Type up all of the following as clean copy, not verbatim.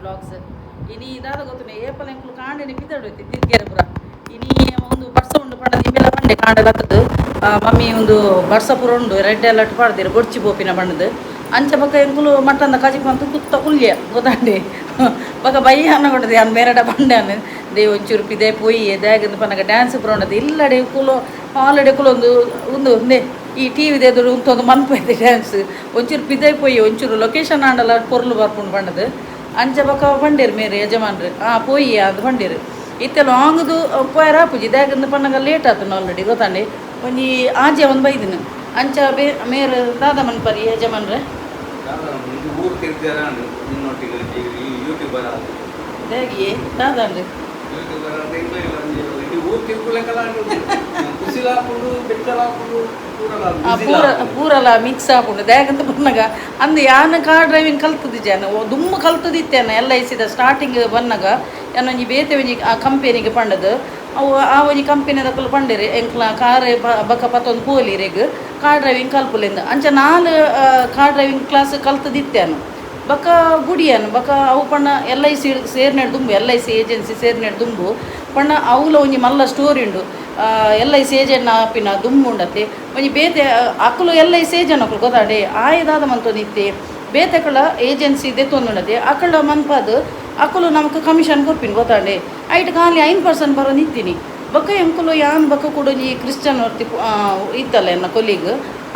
Vlogs. ಇನಿ ದಾದ ಗೊತ್ತುಂಡೆ, ಏಪಲ ಎಂಕುಲು ಕಾಂಡೆನೆ ಪಿದಡು ತಿರ್ಗೆರೆ ಪೂರ. ಇನಿ ಒಂದು ಬರ್ಸ ಉಂಡು ಪಂಡದು ಇಂಬೆಲ ಪಂಡೆ ಕಾಂಡೆ ಬತ್ತದು, ಮಮ್ಮಿ ಒಂದು ಬರ್ಸ ಪೂರ ಉಂಡು, ರೆಡ್ ಅಲರ್ಟ್ ಪಾಡ್ದಿರು, ಬೊಡ್ಚಿ ಪೋಪಿನ ಪಂಡದು. ಅಂಚ ಬೊಕ ಎಂಕುಲು ಮಟ್ಟಂದ ಕಜಿಪು ಮಂತು ಕುತ್ತ ಕುಲ್ಯ ಗೊತ್ತಾಂಡೆ. ಬೊಕ ಬಯ್ಯ ಅನ್ನಗೊಂಡದು ಯಾನ್ ಬೇರೆಡ ಪಂಡೆ they ಒಂಚೂರು ಪಿದೆ ಪೋಯಿ ದಾಗಂದು ಪನ್ನಗ ಡ್ಯಾನ್ಸ್ ಪೂರ ಉಂಡದು ಇಲ್ಲಡೆ ಕುಲು ಆಲ್ರೆಡಿ ಕುಲೊಂದು ಉಂದು ಉಂದೆ ಈ ಟಿ ವಿ ಎದುರು ಉಂತೊಂದು ಮನ್ಪೈತೆ ಡ್ಯಾನ್ಸ್. ಒಂಚೂರು ಪಿದೈ ಪೋಯಿ, ಒಂಚೂರು ಲೊಕೇಶನ್ ಆಂಡಲ ಪೊರ್ಲು ಬರ್ಪುಂಡು ಪಂಡದು. ಅಂಚ ಬೊಕ ಪಂಡೇರು ಮೇರು ಯಜಮಾನ್ರು, ಆ ಪೋಯಿ ಅದು ಪಂಡೇರು. ಇತ್ತೆ ಲಾಂಗ್ದು ಪೋಯರ ಆಪುಜಿ, ದಾಗಂದು ಪನ್ನಗ ಲೇಟ್ ಆತುಂಡು ಆಲ್ರೆಡಿ ಗೊತ್ತಾಂಡೆ. ಒಂಜಿ ಆಜೆ ಒಂದು ಬೈದಿನ. ಅಂಚ ಬೇ ಮೇರು ದಾದ ಮನ್ಪರಿ ಯಜಮಾನ್ರೆ? ಊರು ತಿರ್ಗ್ಯಾರ ನಿನ್ನೊಟ್ಟಿಗೆ ಯೂಟ್ಯೂಬರ್ ಆದ. ದಾಗಿಯೇ ದಾದಾಂಡು? ಯೂಟ್ಯೂಬರ್ ಆದ ಇಡೀ ಊರು ತಿರ್ಗುಲೆಕಲ ಕುಸಿಲಾಪುಂಡು, ಬೆಚ್ಚಲಾಪುಂಡು. ಆ ಪೂರ ಪೂರಲ ಮಿಕ್ಸ್ ಆಪುಂಡು. ದಾಗಂತ ಪನ್ನಗ ಅಂದು ಯಾನ್ ಕಾರ್ ಡ್ರೈವಿಂಗ್ ಕಲ್ತದಿಜ್ಜಾನ, ದುಮ್ಮು ಕಲ್ತದಿತ್ತೇನ. ಎಲ್ I ಸಿದ ಸ್ಟಾರ್ಟಿಂಗ್ ಬನ್ನಗ ಯಾನ್ ಒಂಜಿ ಬೇತೆ ಒಂಜಿ ಆ ಕಂಪೆನಿಗೆ ಪಂಡದು. ಅವು ಆ ಒಂಜಿ ಕಂಪೆನಿದಕುಲು ಪಂಡೆರ್, ಎಂಕ್ಲ ಕಾರ್ ಬಕ ಪತ್ತೊಂದು ಪೋಲಿ, ಇರೆಗ್ ಕಾರ್ ಡ್ರೈವಿಂಗ್ ಕಲ್ಪುಲೆಂದು. ಅಂಚ ನಾಲ್ ಕಾರ್ ಡ್ರೈವಿಂಗ್ ಕ್ಲಾಸ್ ಕಲ್ತದಿತ್ತೇನು. ಬೊಕ ಬುಡಿಯನ್ ಬೊಕ ಅವು ಪಂಡ ಎಲ್ I C ಸೇರ್ನೆಡ್ ದುಂಬು, ಎಲ್ I C agency ಸೇರ್ನೆಡ್ ದುಂಬು ಪಂಡ ಅವುಲ ಒಂಜಿ ಮಲ್ಲ ಸ್ಟೋರಿ ಉಂಡು. ಎಲ್ I C agent ಆಪಿನ ದುಂಬು ಉಂಡತೆ ಒಂಜಿ ಬೇತೆ ಅಕುಲು ಎಲ್ I C agent ಅಕುಲು ಗೊತ್ತಾಂಡೆ. ಆಯೆ ದಾದ ಮಂತೊಂದಿತ್ತೆ, ಬೇತೆಕಳ ಏಜೆನ್ಸಿ ದೆತ್ತೊಂದುಂಡತೆ. ಅಕಳ ಮನ್ಪಾದ್ ಅಕುಲು ನಮಕ್ ಕಮಿಷನ್ ಕೊರ್ಪಿನ ಗೊತ್ತಾಂಡೆ. ಐಟ್ ಖಾಲಿ 5% ಬರೋನಿತ್ತೀನಿ. ಬೊಕ ಎಂಕುಲು ಯಾನ್ ಬೊಕ ಕೂಡ ಒಂಜಿ ಕ್ರಿಶ್ಚಿಯನ್ ವರ್ತಿ ಇತ್ತಲ್ಲ ಎನ್ನ ಕೊಲೀಗ್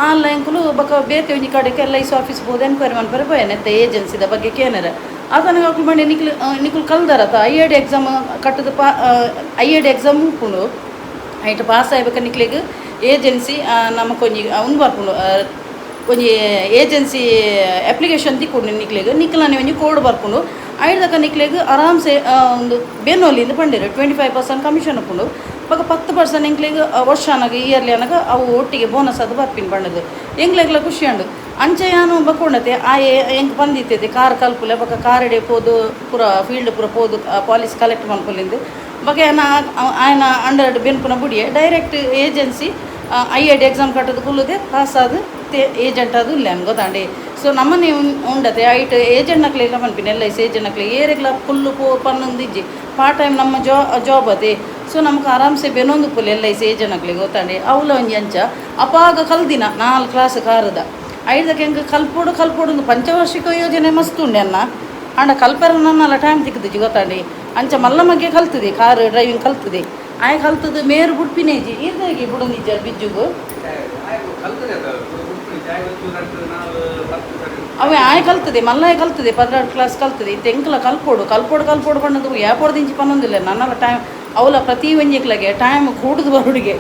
ಆಲ್ಲ, ಎಂಕುಲು ಬೊಕ ಬೇತೆ ಒಂಜಿ ಕಡೆಕ್ ಎಲ್ I C office ಪೋದು ಎನ್ಕ್ವೈರಿ ಮನ್ಪರೆ ಪೋಯೆನೆ ಎತ್ತ ಏಜೆನ್ಸಿದ ಬಗ್ಗೆ ಕೇನರೆ. ಆತನಗ ಅಕುಲು ಪಂಡೆ, ನಿಕ್ಲು ನಿಕುಲು ಕಲ್ದಾರತ, I A D exam ಕಟ್ಟದ ಪಾ, I A D exam ಉಪ್ಪುಂಡು, ಐಟ್ ಪಾಸ್ ಆಯ್ಬೇಕ ನಿಕ್ಲೆಗ್ ಏಜೆನ್ಸಿ ನಮಕೊಂಜಿ ಉಂದು ಬರ್ಪುಂಡು, ಒಂಜಿ ಏಜೆನ್ಸಿ ಅಪ್ಲಿಕೇಶನ್ ತಿಕ್ಕುಂಡು ನಿಕ್ಲೆಗ್, ನಿಕ್ಲನೆ ಒಂಜಿ ಕೋಡ್ ಬರ್ಪುಂಡು, ಐಡ್ದಕ ನಿಕ್ಲೆಗ್ ಆರಾಮ್ಸೆ ಒಂದು ಬೆನೊಲಿಂದ್ ಪಂಡೆರ್. 25% ಕಮಿಷನ್ ಉಪ್ಪುಂಡು, ಬೊಕ 10% ಎಂಕ್ಲೆಗ್ ವರ್ಷ ಅನಗ ಇಯರ್ಲಿ ಅನಗ ಅವು ಒಟ್ಟಿಗೆ ಬೋನಸ್ ಅದು ಬರ್ಪಿನ ಪಂಡದು. ಎಂಕ್ಲೆಗ್ಲ ಖುಷಿ ಉಂಡು. ಅಂಚ ಯಾನು ಬಕೊಂಡತೆ ಆಯೆ ಎಂಕ್ ಬಂದಿತ್ತೈತೆ ಕಾರ್ ಕಲ್ಪುಲೆ, ಬೊಕ ಕಾರಡೆ ಪೋದು ಪೂರ ಫೀಲ್ಡ್ ಪೂರ ಪೋದು ಪಾಲಿಸಿ ಕಲೆಕ್ಟ್ ಮನ್ಪುಲಿಂದು. ಬೊಕ ಯಾನ ಆಯನ ಅಂಡರ್ ಬೆನ್ಪುನ ಬುಡಿಯೆ. Direct agency I A D exam ಕಟ್ಟೋದು ಕುಲ್ಲುದೆ ಪಾಸ್ ಆದ್ ಏಜೆಂಟ್ ಅದು ಇಲ್ಲ ಗೊತ್ತಾಂಡೆ. ಸೊ ನಮ್ಮನೆ ಉಂಡತೆ ಐಟ್ ಏಜೆಂಟ್ ನಕ್ಲೆಗ್ಲ ಪನ್ಪಿನ, ಎಲ್ I C agent ನಕ್ಲೆ ಏರೆಗ್ಲ ಫುಲ್ಲು ಪೋ ಪನ್ನೊಂದಿಜ್ಜಿ, ಪಾರ್ಟ್ ಟೈಮ್ ನಮ್ಮ ಜಾಬ್ ಅದೇ. ಸೊ ನಮಕ್ ಆರಾಮ್ಸೆ ಬೆನೊಂದು full L I C agent ನಕ್ಲೆಗ್ ಗೊತ್ತಾಂಡೆ. ಅವ್ಲ ಒಂಜಿ ಅಂಚ ಅಪಾಗ ಕಲ್ದಿನ ನಾಲ್ ಕ್ಲಾಸ್ ಕಾರದ. ಐಡ್ದಕ್ಕೆ ಎಂಕ್ ಕಲ್ಪೋಡು ಕಲ್ಪೋಡು ಒಂದು ಪಂಚವಾರ್ಷಿಕ ಯೋಜನೆ ಮಸ್ತ್ ಉಂಡೆ ಅನ್ನ. ಆಂಡ ಕಲ್ಪರ ನನ್ನಲ್ಲ ಟೈಮ್ ತಿಕ್ಕುದಿಜ್ಜಿ ಗೊತ್ತಾಂಡಿ. ಅಂಚ ಮಲ್ಲ ಬಗ್ಗೆ ಕಲ್ತದೆ, ಕಾರ್ ಡ್ರೈವಿಂಗ್ ಕಲ್ತದೆ. ಆಯ್ ಕಲ್ತದ್ದು ಮೇರು ಬುಡ್ಪಿನೇಜಿ ಇರ್ದಾಗಿ ಬುಡೊಂದಿಜ್ಜಾರ್ ಬಿಜ್ಜುಗು. ಕಲ್ತದೆ. ಅವೆ ಆಯ್ ಕಲ್ತದೆ, ಮಲ್ಲಾಯ್ ಕಲ್ತದೆ, 12 ಕ್ಲಾಸ್ ಕಲ್ತದೆ. ಇತ್ತೆ ಎಂಕ್ಲ ಕಲ್ಪೋಡು ಕಲ್ಪೋಡು ಕಲ್ಪೋಡು ಪನ್ನದು ಯಾಪೋಡು ಪನ್ನೊಂದಿಲ್ಲ. ನನ್ನಲ್ಲ ಟೈಮ್ ಅವಲ ಪ್ರತಿ ಒಂಜಿಕ್ಲಗೆ ಟೈಮ್ ಕೂಡುದು ಬರುಡಿಗೆ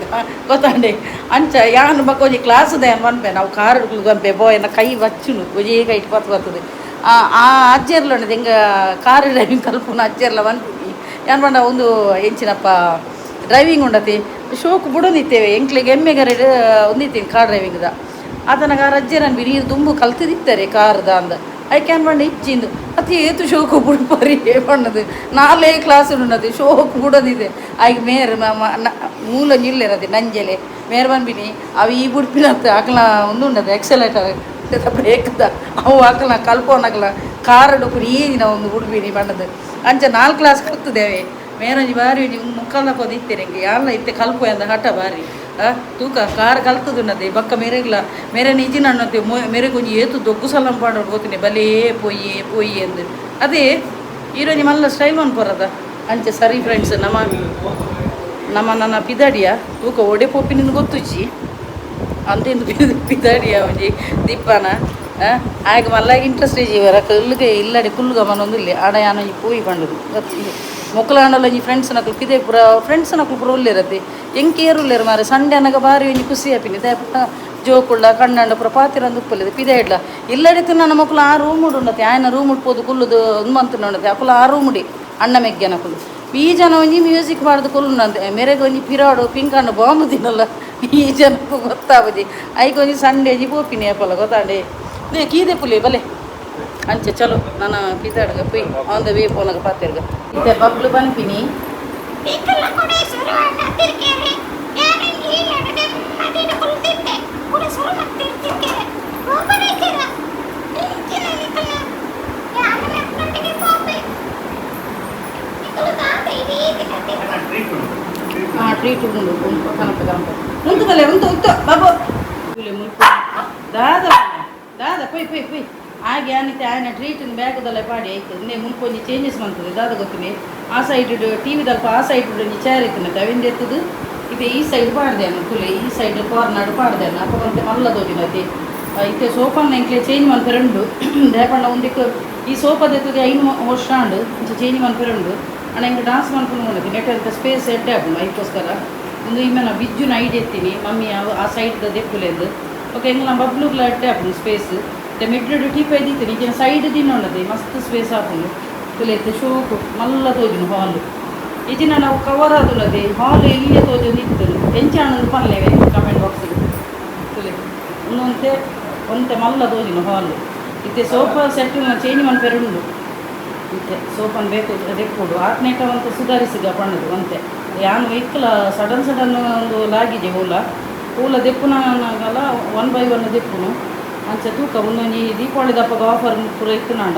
ಗೊತ್ತಾಂಡೆ. ಅಂಚ ಯಾನ್ ಬೊಕ ಒಂಜಿ ಕ್ಲಾಸ್ ದ ಪನ್ಪೆ, ನಾವು ಕಾರ್ ಪನ್ಪೆ ಬೋಯನ ಕೈ ಬಚ್ಚುನು ಒಂಜೇ ಕೈಟ್ ಪತ್ತು ಬರ್ತದೆ. ಆ ಆ ಅಜ್ಜೆರ್ಲ ಉಂಡದು ಎಂಗ ಕಾರ್ ಡ್ರೈವಿಂಗ್ ಕಲ್ಪುನ ಅಜ್ಜೆರ್ಲ ಪನ್ಪಿ. ಯಾನ್ ಪಂಡ ಒಂದು ಎಂಚಿನಪ್ಪ ಡ್ರೈವಿಂಗ್ ಉಂಡತಿ ಶೋಕ್ ಬುಡೊಂದಿತ್ತೇವೆ. ಎಂಕ್ಲೆಗ್ ಎಮ್ಮೆಗರೆಡ್ ಒಂದಿತ್ತೀನಿ ಕಾರ್ ಡ್ರೈವಿಂಗ್ದ. ಆತನಗ ರಜ್ಜೆರ್ ಅನ್ಬಿ, ನೀರು ದುಂಬು ಕಲ್ತದಿತ್ತಾರೆ ಕಾರ್ದ ಅಂದ. ಐಕ್ ಪಂಡ ಇಜ್ಜಿಂದು. ಅತಿ ಏತು ಶೋಕು ಬುಡ್ಪರಿ ಪಣ್ಣದು, ನಾಲೇ ಕ್ಲಾಸ್ ಉಂಡದು ಶೋಕು ಬುಡೋದಿದೆ. ಐಕ್ ಮೇರ್ ಮೂಲ ನಿಲ್ಲೆರದೆ ನಂಜಲೆ ಮೇರ್ ಪನ್ಪಿನಿ, ಅವು ಈ ಬುಡ್ಪಿನತ್ತು ಅಕ್ಲ ಒಂದು ಉಂಡದು ಎಕ್ಸಲೇಟರ್ ಬ್ರೇಕ್ದ ಅವು ಅಕ್ಲ ಕಲ್ಪೋನಕ್ಲ ಕಾರ್ ಪುರಿ ದಿನ ಒಂದು ಬುಡ್ಪಿನಿ ಪಣ್ಣದು. ಅಂಚ ನಾಲ್ಕು ಕ್ಲಾಸ್ ಕಲ್ತದೇವೆ. ಮೇರೊಂಜಿ ಬಾರಿ ಒಂಜಿ ಮುಕ್ಕಲ್ದ ಇತ್ತೆರ್ ಎಂಕ್ ಯಾನ್ಲ ಇತ್ತೆ ಕಲ್ಪು ಅಂದ ಹಠ ಬಾರಿ. ತೂಕ ಕಾರ್ ಕಲ್ತದುನ್ನದೆ ಬೊಕ್ಕ ಮೇರೆಗ್ಲ ಮೇರೆ ನಿಜಿ ನನ್ನತೆ ಮೇರೆಗ್ ಒಂಜಿ ಏತು ದೊಗ್ಗು ಸಲಂ ಪಾಡೋಡು ಗೊತ್ತಿನಿ ಬಲೇ ಪೊಯ್ಯೆ ಪೊಯ್ಯೆ ಅಂದ್. ಅದೇ ಈರೊಂಜಿ ಮಲ್ಲ ಸ್ಟೈಲ್ ಮನ್ಪೊರದ. ಅಂಚ ಸರಿ ಫ್ರೆಂಡ್ಸ್, ನಮ್ಮ ನಮ್ಮ ನನ್ನ ಪಿದಾಡಿಯ ತೂಕ ಒಡೆ ಪೋಪಿನಿಂದ ಗೊತ್ತುಜ್ಜಿ ಅಂತೆಂದು ಪಿದಾಡಿಯ ಒಂಜಿ ದಿಪ್ಪನ ಆಯ್ಕೆ ಮಲ್ಲ ಇಂಟ್ರೆಸ್ಟ್ ಇಜ್ಜಿ ಇವರ ಕಲ್ಲುಗೆ ಇಲ್ಲಡೆ ಕುಲ್ಲುಗ ಮನೊಂದಿಲ್ಲ. ಆಡ ಯಾನ ಒಂಜಿ ಪೋಯಿ ಪಂಡುದು ಗೊತ್ತಿಲ್ಲ. ಮೊಕ್ಕಲಾಂಡಲ ಒಂಜಿ ಫ್ರೆಂಡ್ಸ್ ನಕುಲು ಪಿದೆ ಪೂರ ಫ್ರೆಂಡ್ಸ್ ನಕುಲು ಪೂರ ಉಲ್ಲೆರತ್ತೆ. ಎಂಕ್ ಏರ್ ಉಲ್ಲೆರ್ ಮಾರೆ. ಸಂಡೆ ಅನಗ ಬಾರಿ ಒಂಜಿ ಖುಷಿ ಆಪಿನಿ. ದಾಯೆ ಜೋಕುಳ್ಳ ಕಣ್ಣಂಡ ಪೂರ ಪಾತಿರಂದು ಉಪ್ಪುಲೆದು ಪಿದೆ ಇಡ್ಲ ಇಲ್ಲಡೆ ನನ್ನ ಮೊಕ್ಕಲು ಆ ರೂಮ್ ಉಂಡತೆ. ಆಯನ ರೂಮ್ ಉಡ್ಪೋದು ಕುಲ್ಲುದು ಉಂದು ಮಂತುಂಡತೆ. ಅಕುಲು ಆ ರೂಮ್ ಉಡಿ ಅಣ್ಣ ಮೆಗ್ಗೆನಕುಲು. ಈ ಜನ ಒಂಜಿ ಮ್ಯೂಸಿಕ್ ಪಾಡ್ದು ಕುಲ್ಲುನಂತೆ. ಮೇರೆಗ್ ಒಂಜಿ ಪಿರಾಡು ಪಿಂಕಂಡ ಬಾಂಬ್ ತಿನ್ನಲ್ಲ ಈ ಜನಕ್ಕೂ ಗೊತ್ತಾಪುಜಿ. ಐಕ್ ಒಂಜಿ ಸಂಡೆ ಒಂಜಿ ಪೋಪಿನಿ ಅಪಲ ಗೊತ್ತಾಂಡೆ. ನೇ ಕೀದೆ ಪುಲಿ ಬಲೆ. ಅಂಚೆ ಚಲೋ ನನ್ನ ಪಿದಾಡ್ಗ ಪೊಯ್ ಆನ್ the way ಪೋನಗ ಪಾತೆರ್ಗ. ಇತ್ತೆ ಬಬ್ಲು ಪನ್ಪಿನಿ. ನಿಕ್ಕಲ್ಲ ಕೊಡೆ ಸುರು ಅಣ್ಣ ತಿರ್ಗೇರೆ. ಯಾನ್ ಇಲ್ಲಡೆ ನೆಮ್ಮದಿಡ್ ಕುಲ್ದಿತ್ತೆ, ಕುಡ ಸುರು ಮತ್ತಿರ್ ತಿರ್ಗೇರೆ ಪೋಪರೆ ಇಜ್ಜೆರ? ಇಂಚಿನ ನಿಕ್ಕಲ್ಲ ಯಾನ್ ಮೆಕ್ನೊಟ್ಟಿಗೆ ಪೋಪೆ. ಆ ಟ್ರೀಟ್ ಉಂಡು ಉಂಟು ಕನಪ ಕನಪ ಉಂತು ಬಲೆ ಉಂತು ಉಂತು ಬಾಬು ಮುಲ್ಪ ದಾದ ದಾದ ಪೊಯ್ ಪೊಯ್ ಪೊಯ್ ಆಗೆ ಆನಿತೆ ಆಯನ ಟ್ರೀಟ್ ಬ್ಯಾಗದಲ್ಲ ಪಾಡಿ ಆಯ್ತು ಇಂದೇ ಮುಲ್ಪ ಒಂಜಿ ಚೇಂಜಸ್ ಮಂತದೆ ದಾದ ಗೊತ್ತಿನಿ ಆ ಸೈಡ್ ಟಿ ವಿದಲ್ಪ ಆ ಸೈಡ್ ಒಂಜಿ ಚೇರ್ ಇತ್ತು ಅವಿಂದ ಎತ್ತದು ಇದು ಈ ಸೈಡ್ ಪಾಡ್ದೇನು ತುಲೆ ಈ ಸೈಡ್ ಕಾರ್ನರ್ ಪಾಡ್ದೇನು ಅಪ್ಪ ಒಂತೆ ಮಲ್ಲ ತೋಜಿನತಿ ಇತ್ತೆ ಸೋಫಾನ್ ಎಂಕ್ಲೆ ಚೇಂಜ್ ಮನ್ಪೆರುಂಡು ದೇಪಂಡ ಒಂದಿಕ್ ಈ ಸೋಫಾ ದೆತ್ತದೆ 5 ವರ್ಷ ಆಂಡ್ ಇಂಚ ಚೇಂಜ್ ಮನ್ಪೆರುಂಡು ಅಣ್ಣ ಎಂಕ್ ಡಾನ್ಸ್ ಮನ್ಪುನು ಉಂಡು ನೆಟ್ ಅಂತ ಸ್ಪೇಸ್ ಎಡ್ಡೆ ಆಪುಂಡು ಐಕ್ಕೋಸ್ಕರ ಒಂದು ಇಮ್ಮೆನ ಬಿಜ್ಜುನ ಐಡಿ ಎತ್ತೀನಿ ಮಮ್ಮಿ ಆ ಸೈಡ್ ದೆಪ್ಪುಲೆಂದು ಓಕೆ ಎಂಕ್ ನಮ್ಮ ಬಬ್ಲುಗ್ಲ ಎಡ್ಡೆ ಆಪುಂಡು ಸ್ಪೇಸ್ ಇತ್ತೆ ಮಿಡ್ಡ್ ಟೀಪ್ ದೀತೀನಿ ಈಗಿನ ಸೈಡ್ ದಿನೊಂಡದೆ ಮಸ್ತ್ ಸ್ಪೇಸ್ ಆಪುಂಡು ತುಲೆ ಇತ್ತೆ ಶೋಕು ಮಲ್ಲ ತೋಜುನು ಹಾಲ್ ಇಜಿನ ನಾವು ಕವರ್ ಆದುಲದೆ ಹಾಲ್ ಎಲ್ಲಿಯೇ ತೋಜೊಂದು ಇತ್ತು ಎಂಚಾಣಂದು ಪನ್ಲೇವೆ ಕಮೆಂಟ್ ಬಾಕ್ಸ್ ತುಲೆ ಒಂದೊಂತೆ ಒಂತೆ ಮಲ್ಲ ತೋಜುನು ಹಾಲ್ ಇತ್ತೆ ಸೋಫಾ ಸೆಟ್ ಚೇಂಜ್ ಮನ್ಪೆರುಂಡು ಇತ್ತೆ ಸೋಫಾನ್ ಬೇಕು ದೆಕ್ಕೊಡು ಆತ್ನೇಟ ಒಂತೆ ಸುಧಾರಿಸಿದ ಪಣ್ಣದು ಒಂತೆ ಯಾನ್ ಇಕ್ಕಲ ಸಡನ್ ಸಡನ್ ಒಂದು ಲಾಗಿದೆ ಹೂಲ ಹೂಲ ದೆಪ್ಪುನಾಗಲ ಒನ್ ಬೈ ಒನ್ ದೆಪ್ಪುನು ಅಂಚ ತೂಕ ಒಂದೊಂಜಿ ದೀಪಾವಳಿ ದಪ್ಪಗ ಆಫರ್ ಪೂರ ಇತ್ತುನಾಂಡ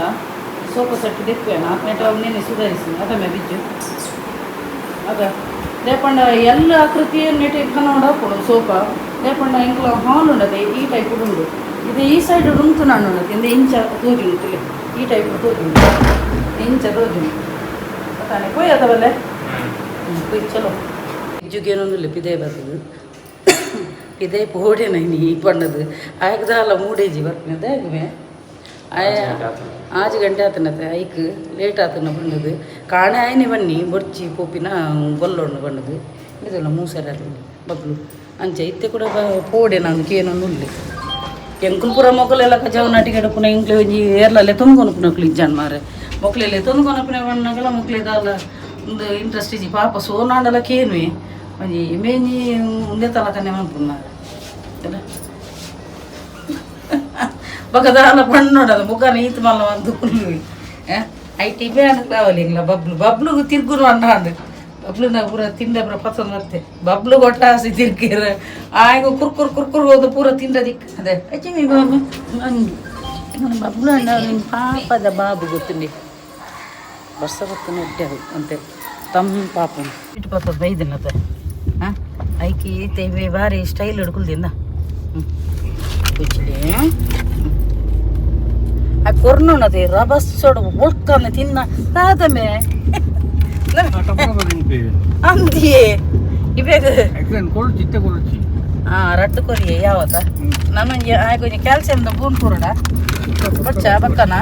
ಸೋಫಾ ಸೆಟ್ ದೆಪ್ಪುವೇನ ಆತ್ನೇಟ ಒಂದೇನೆ ಸುಧಾರಿಸಿ ಅದಮ್ಮೆ ಬಿಜ್ಜು ಅದ ದೇಪಂಡ ಎಲ್ಲ ಆಕೃತಿಯ ನೆಟ್ ಕನ್ನಡ ಹಾಕೊಡು ಸೋಫಾ ದೇಪಂಡ ಇಂಕ್ಲ ಹಾಲ್ ಉಂಡದೆ ಈ ಟೈಪ್ ಉಂಡು ಇದು ಈ ಸೈಡ್ ಉಂಟು ನಾನು ಉಂಡದೆ ಇಂದ ಇಂಚ ತೋಜುಂಡು ತುಲೆ ಈ ಟೈಪ್ ತೋಜುಂಡು ಇಂಚ ತೋಜುಂಡು ತಾನೆ ಪೋಯ್ ಅದವಲ್ಲೇ ಪೋಯ್ ಚಲೋ ಇಜ್ಜುಗೇನೊಂದು ಪಿದೆ ಬರ್ತದೆ ಪಿದೆ ಪೋಡೆನ ನೀ ಪಣ್ಣದು ಆಯ್ಕದಾಲ ಮೂಡೇಜಿ ಬರ್ಪಿನ ದಾಗುವೆ ಆಯ ಆಜು ಗಂಟೆ ಆತನತೆ ಐಕ್ ಲೇಟ್ ಆತನ ಬಣ್ಣದು ಕಾಣೆ ಆಯ್ನೆ ಬನ್ನಿ ಬೊರ್ಚಿ ಪೋಪಿನ ಬೊಲ್ಲೊಣ್ಣು ಬಣ್ಣದು ಇದೆಲ್ಲ ಮೂಸರ ಬಬ್ಲು ಅಂಚೆ ಇತ್ತೆ ಕೂಡ ಪೋಡೆ ನಾನು ಕೇನೊಂದು ಉಲ್ಲೆ ಎಂಕುಲ್ಪುರ ಮೊಕಲೆಲ್ಲ ಕಜಾವು ನಾಟಿಗೆ ಪುನ ಇಂಕ್ಲೆ ಒಂಜಿ ಏರ್ಲಲ್ಲೆ ತೊಂದ್ಕೊನಪುನ ಇಜ್ಜಾನ್ ಮಾರೆ ಮೊಕ್ಲೆಲ್ಲ ತೊಂದ್ಕೊನಪುನ ಬಣ್ಣಗಲ ಮೊಕ್ಲೆದಾಲ ಒಂದು ಇಂಟ್ರೆಸ್ಟ್ ಇಜ್ಜಿ ಪಾಪ ಸೋನಾಂಡಲ ಕೇನುವೆ ಒಂಜಿ ಮೇಂಜಿ ಉಂದೆ ತಲಕನೆ ಮನ್ಪುನ ಮಾರೆ ಬಕದಾಲ ಪಣ್ಣೋಡದ ಮುಖನ ಈತ್ ಮಲ್ಲ ಒಂದು Kullu I T ban ಇಂಗ್ಲ Bablu ಬಬ್ಲುಗು ತಿರ್ಗುನು ಅಣ್ಣ ಅಂದು ಬಬ್ಲುನ ಪೂರ ತಿಂಡ ಪೂರ ಪಸಂದ್ ಮತ್ತೆ ಬಬ್ಲು ಗೊಟ್ಟಾಸಿ ತಿರ್ಗಿರ ಆಯ್ಗು ಕುರ್ಕುರ್ ಕುರ್ಕುರ್ ಹೋದ ಪೂರ ತಿಂಡ ದಿಕ್ಕ ಅದೇ ಅಜ್ಜಿ ಬಾಬು ಬಬ್ಲು ಅಣ್ಣ ನಿನ್ನ ಪಾಪದ ಬಾಬು ಗೊತ್ತುಂಡಿ ವರ್ಷ ಬತ್ತನ ಎಡ್ಡೆ ಅಂತೆ ತಮ್ಮ ಪಾಪ ಇಟ್ಟು ಪತ್ತದ ಬೈದಿನತೆ ಹಾಂ ಐಕಿ ತೇವೆ ಬಾರಿ ಸ್ಟೈಲ್ ಹಿಡ್ಕೊಲ್ದಿಂದ ಕುಚ್ಲಿ ಆ ಕೊರ್ನುಣದೆ ರಬಸ್ಸೋಡು ಉಳ್ಕಂದು ತಿನ್ನ ತಾತಮೆ ಅಂದಿಯೇ ಇಬೇಗ ಕೊಳ್ಚಿ ಕೊಳ್ಚಿ ಹಾಂ ರಟ್ಟು ಕೊರಿಯೆ ಯಾವತ್ತ ನಾನೊಂಜಿ ಆಯ್ಕೊಂಜಿ ಕ್ಯಾಲ್ಸಿಯಂದ ಬೂನ್ ಕೊರಡ ಬಚ್ಚ ಬಕ್ಕನ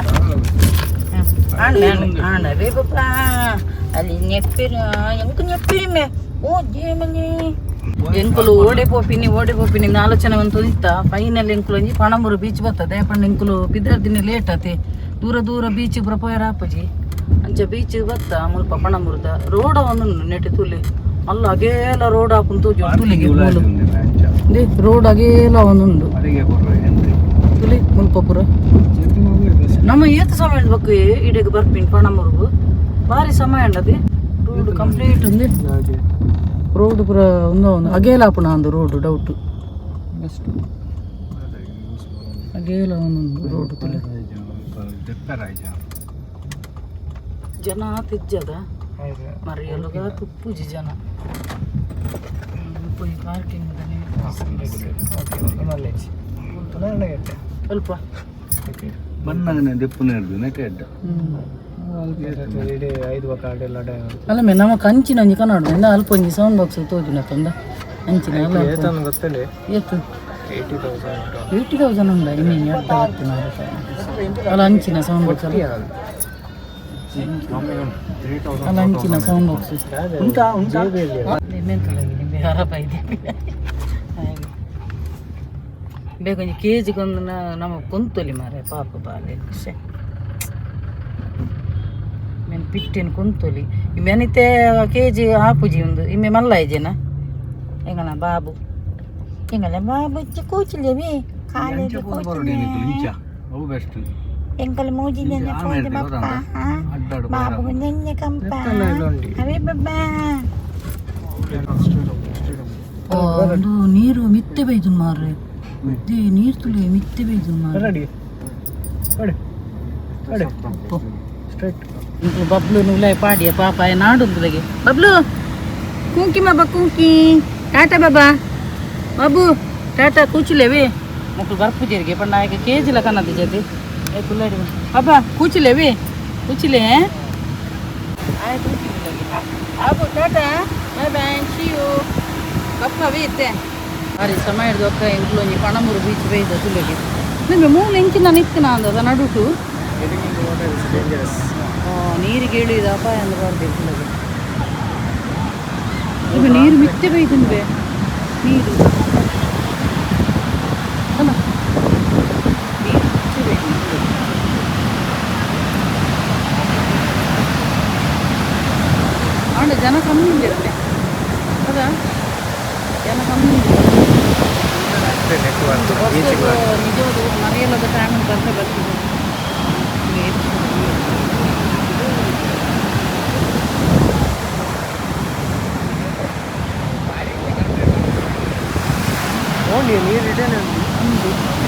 ಆಂಡ ಆಂಡ ಬೇಬಪ್ಪ ಅಲ್ಲಿ ನೆಪ್ಪಿರ ಎಂಕ್ ನೆಪ್ಪಿರಿಮೆ ಓ ಜೇಮನಿ ಎಂಕುಲು ಓಡೆ ಪೋಪಿನಿ ಓಡೆ ಪೋಪಿನಿ ಆಲೋಚನೆ ಒಂದು ಇತ್ತ ಫೈನಲ್ ಎಂಕುಲು ಒಂಜಿ ಪಣಂಬೂರು ಬೀಚ್ ಬರ್ತದೆ ಪಂಡ ಎಂಕುಲು ಪಿದರ್ದಿನ ಲೇಟ್ ಆತೆ ದೂರ ದೂರ ಬೀಚ್ ಪೂರ ಪೋಯರ ಆಪುಜಿ ಅಂಚ ಬೀಚ್ ಬತ್ತ ಮುಲ್ಪ ಪಣಂಬೂರುದ ರೋಡ ಒಂದು ನೆಟ್ ತುಲೆ ಅಲ್ಲ ಅಗೇಲ ರೋಡ್ ಹಾಕೊಂಡು ತೂಜು ತುಲಿಗೆ ರೋಡ್ ಅಗೇಲ ಒಂದುಂಡು ತುಲಿ ಮುಲ್ಪ ಪೂರ ನಮ್ಮ ಏತ್ ಸಮಯ ಬಕ್ಕು ಇಡೆಗ್ ಬರ್ಪಿನ್ ಪಣಂಬೂರುಗು ಭಾರಿ ಸಮಯ ಉಂಡದೆ ರೋಡ್ ಕಂಪ್ಲೀಟ್ ఉంది ರೋಡ್ ಪೂರ ಒಂದು ಒಂದು ಅಗೇಲ ಆಪುಣ ಒಂದು ರೋಡ್ ಡೌಟ್ ಅಗೇಲ ಒಂದೊಂದು ರೋಡ್ ತುಲೆ ಜನ ತಿಜ್ಜದ ಮರಿಯಲುಗ ತುಪ್ಪುಜಿ ಜನ ಪೋಯಿ ಪಾರ್ಕಿಂಗ್ ಸ್ವಲ್ಪ ಬಣ್ಣಗನೆ ದೆಪ್ಪುನ ಹಿಡ್ದು ನೆಟ್ ಎಡ್ಡ ಅಲ್ಲ ಮೇ ನಮ್ಮ ಕಂಚಿನ ಒಂಜಿ ಕನ್ನಡ ಇಂದ ಅಲ್ಪ ಒಂಜಿ ಸೌಂಡ್ ಬಾಕ್ಸ್ ತೋಜುನ ತಂದ ಅಂಚಿನ ಅಲ್ಲ ಏತು 80,000 ಉಂಡ ಇನ್ನೇನು ಅರ್ಧ ಆಗ್ತದೆ ಅಲ್ಲ ಅಂಚಿನ ಸೌಂಡ್ ಬಾಕ್ಸ್ ಅಲ್ಲ ಅಲ್ಲ ಅಂಚಿನ ಸೌಂಡ್ ಬಾಕ್ಸ್ ಉಂಟಾ ಉಂಟಾ ಹರಪ ಇದೆ ಬೇಗ ಒಂಜಿ ಕೆ ಜಿಗೊಂದು ನಮ್ಮ ಕೊಂತೊಲಿ ಮಾರೆ ಪಾಪ ಬಾಲೆ ಖುಷಿ ಮೇನ್ ಪಿಟ್ಟಿನ ಕೊಂತೊಲಿ ಇಮ್ಮೆನಿತೆ ಕೆ ಜಿ ಆಪುಜಿ ಒಂದು ಇಮ್ಮೆ ಮಲ್ಲ ಇಜೆನ ಎಂಗನ ಬಾಬು ಎಂಗಲ ಬಾಬು ಕೂಚಿಲೇವಿ ಇಂಚ ಇಂಚ ಅವು ಬೆಸ್ಟ್ ಎಂಕಲ್ ಮೂಜಿ ಜನ ಪೋದು ಬಪ್ಪ ಅಡ್ಡಾಡು ಬಾಬು ನೆನ್ನೆ ಕಂಪ ಅವೇ ಬಬ್ಬಾ ಒಂದು ನೀರು ಮಿತ್ತೆ ಬೈದು ಮಾರ್ರೆ ನೀರು ತುಳಿ ಮಿತ್ತೆ ಬೈದು ಮಾರ್ರೆ ಬಬ್ಲು ನುಲೈ ಪಾಡಿಯ ಪಾಪ ನಾಡುಂದುಲಗೆ ಬಬ್ಲು ಕುಂಕಿ ಬಾಬಾ ಕುಂಕಿ ಟಾಟಾ ಬಾಬಾ ಬಾಬು ಟಾಟಾ ಕೂಚಿಲೇವಿ ಮಕ್ಕಳು ಬರ್ಪುಜೇರಿಗೆ ಪಂಡ ಆಯ್ಕೆ ಕೇಜಿಲ ಕನ್ನದ ಜೊತೆ ಏ ಕುಲ್ಲಡಿ ಬಾಬಾ ಕೂಚಿಲೇವಿ ಕೂಚಿಲೆ ಆಯ್ತು Babu tata bye bye see you ಬಪ್ಪ ಅವಿ ಇತ್ತೆ ಬಾರಿ ಸಮಯ ಹಿಡ್ದು ಎಂಕ್ಲು ಒಂಜಿ ಪಣಮೂರು ಬೀಚ್ ಬೇಯ್ದ ತುಲೆಗೆ ನಿಮಗೆ ಮೂಲ ಇಂಚಿನ ನಿತ್ತಿನ ಅಂದದ ನಡುಟು ನೀರಿಗೆ ಇಳಿದ ಅಪಾಯ ಅಂದ್ರೆ ಬರ್ಬೇಕು ತುಲೆಗೆ ಈಗ ನೀರು ಮಿತ್ತೆ ಬೈದುಂಬೆ ನೀರು ಅಲ್ಲ ನೀರು ಮಿತ್ತೆ ಬೈದು ಆಂಡ ಜನ ಕಮ್ಮಿ ಇರುತ್ತೆ ಹೌದಾ ಜನ ಕಮ್ಮಿ ನಿಜವಾದ ಮರೆಯಲ್ಲದ ಟೈಮ್ ಬರ್ತಾ ಬರ್ತಿದೆ.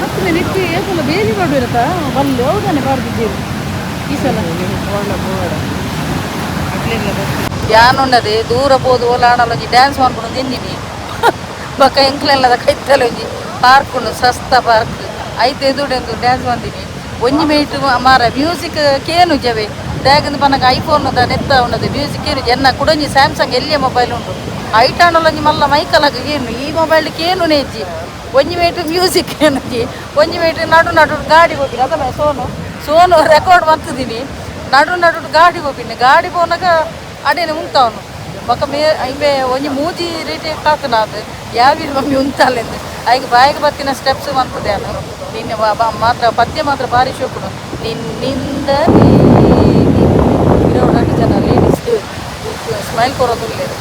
ಮತ್ತೆ ನೆಟ್ಟಿ ಏಸಲ ಬೇಲಿ ಮಾಡಿರತ್ತ ಬಲ್ಲೆ ಹೌದಾನೆ ಬಾರ್ದಿದ್ದೀರಿ ಈ ಸಲ ಯಾನುಂಡದೆ ದೂರ ಪೋದು ಓಲಾಡಲೊಂಜಿ ಡ್ಯಾನ್ಸ್ ಮಾಡ್ಕೊಂಡು ತಿಂದಿನಿ ಬೊಕ್ಕ ಎಂಕ್ಲೆಲ್ಲದ ಕೈತಲೊಂಜಿ ಪಾರ್ಕ್ ಉಂಡು ಸಸ್ತ ಪಾರ್ಕ್ ಐತೆ ಎದುಡೆಂದು ಡ್ಯಾನ್ಸ್ ಬಂದಿನಿ ಒಂಜಿ ಮೇಟ್ ಮಾರ ಮ್ಯೂಸಿಕ್ ಕೇನು ಜವೆ ದಾಗಂದು ಪನಗ ಐಫೋನ್ the ನೆತ್ತ ಉಂಡದೆ ಮ್ಯೂಸಿಕ್ ಏನು ಎನ್ನ ಕುಡೊಂಜಿ ಸ್ಯಾಮ್ಸಂಗ್ ಎಲ್ಲಿಯ ಮೊಬೈಲ್ ಉಂಡು ಐಟಾಣಲೊಂಜಿ ಮಲ್ಲ ಮೈಕಲಾಗ ಏನು ಈ ಮೊಬೈಲ್ ಕೇನು ನೇಜಿ ಒಂಜಿ ಮೇಟ್ ಮ್ಯೂಸಿಕ್ ಏನಜ್ಜಿ ಒಂಜಿ ಮೇಟ್ ನಡು ನಡು ಗಾಡಿ ಹೋಗಿನಿ ಅದಲ್ಲ ಸೋನು ಸೋನು ರೆಕಾರ್ಡ್ ಮಾಡ್ತಿದ್ದೀನಿ ನಡು ನಡು ಗಾಡಿ ಹೋಗಿನಿ ಗಾಡಿ ಪೋನಾಗ ಅಡೇನೆ ಉಂತಾವನು ಬೊಕ ಮೇ ಇಂಬೆ ಒಂಜಿ ಮೂಜಿ ರೀತಿ ಕಾತುನ ಅದು ಯಾವಿ ಮಮ್ಮಿ ಉಂತಾಲೆಂದು ಐಕ್ ಬಾಯಿಗೆ ಬತ್ತಿನ ಸ್ಟೆಪ್ಸ್ ಮಂತದೆ ಅನು ನಿನ್ನೆ ಮಾತ್ರ ಪದ್ಯ ಮಾತ್ರ ಭಾರಿ ಶೋಕುಡು ನಿನ್ನಿಂದ ಇರೋಡು ಜನ ಲೇಡೀಸ್ ಸ್ಮೈಲ್ ಕೊರೋದುಲ್ಲೇರು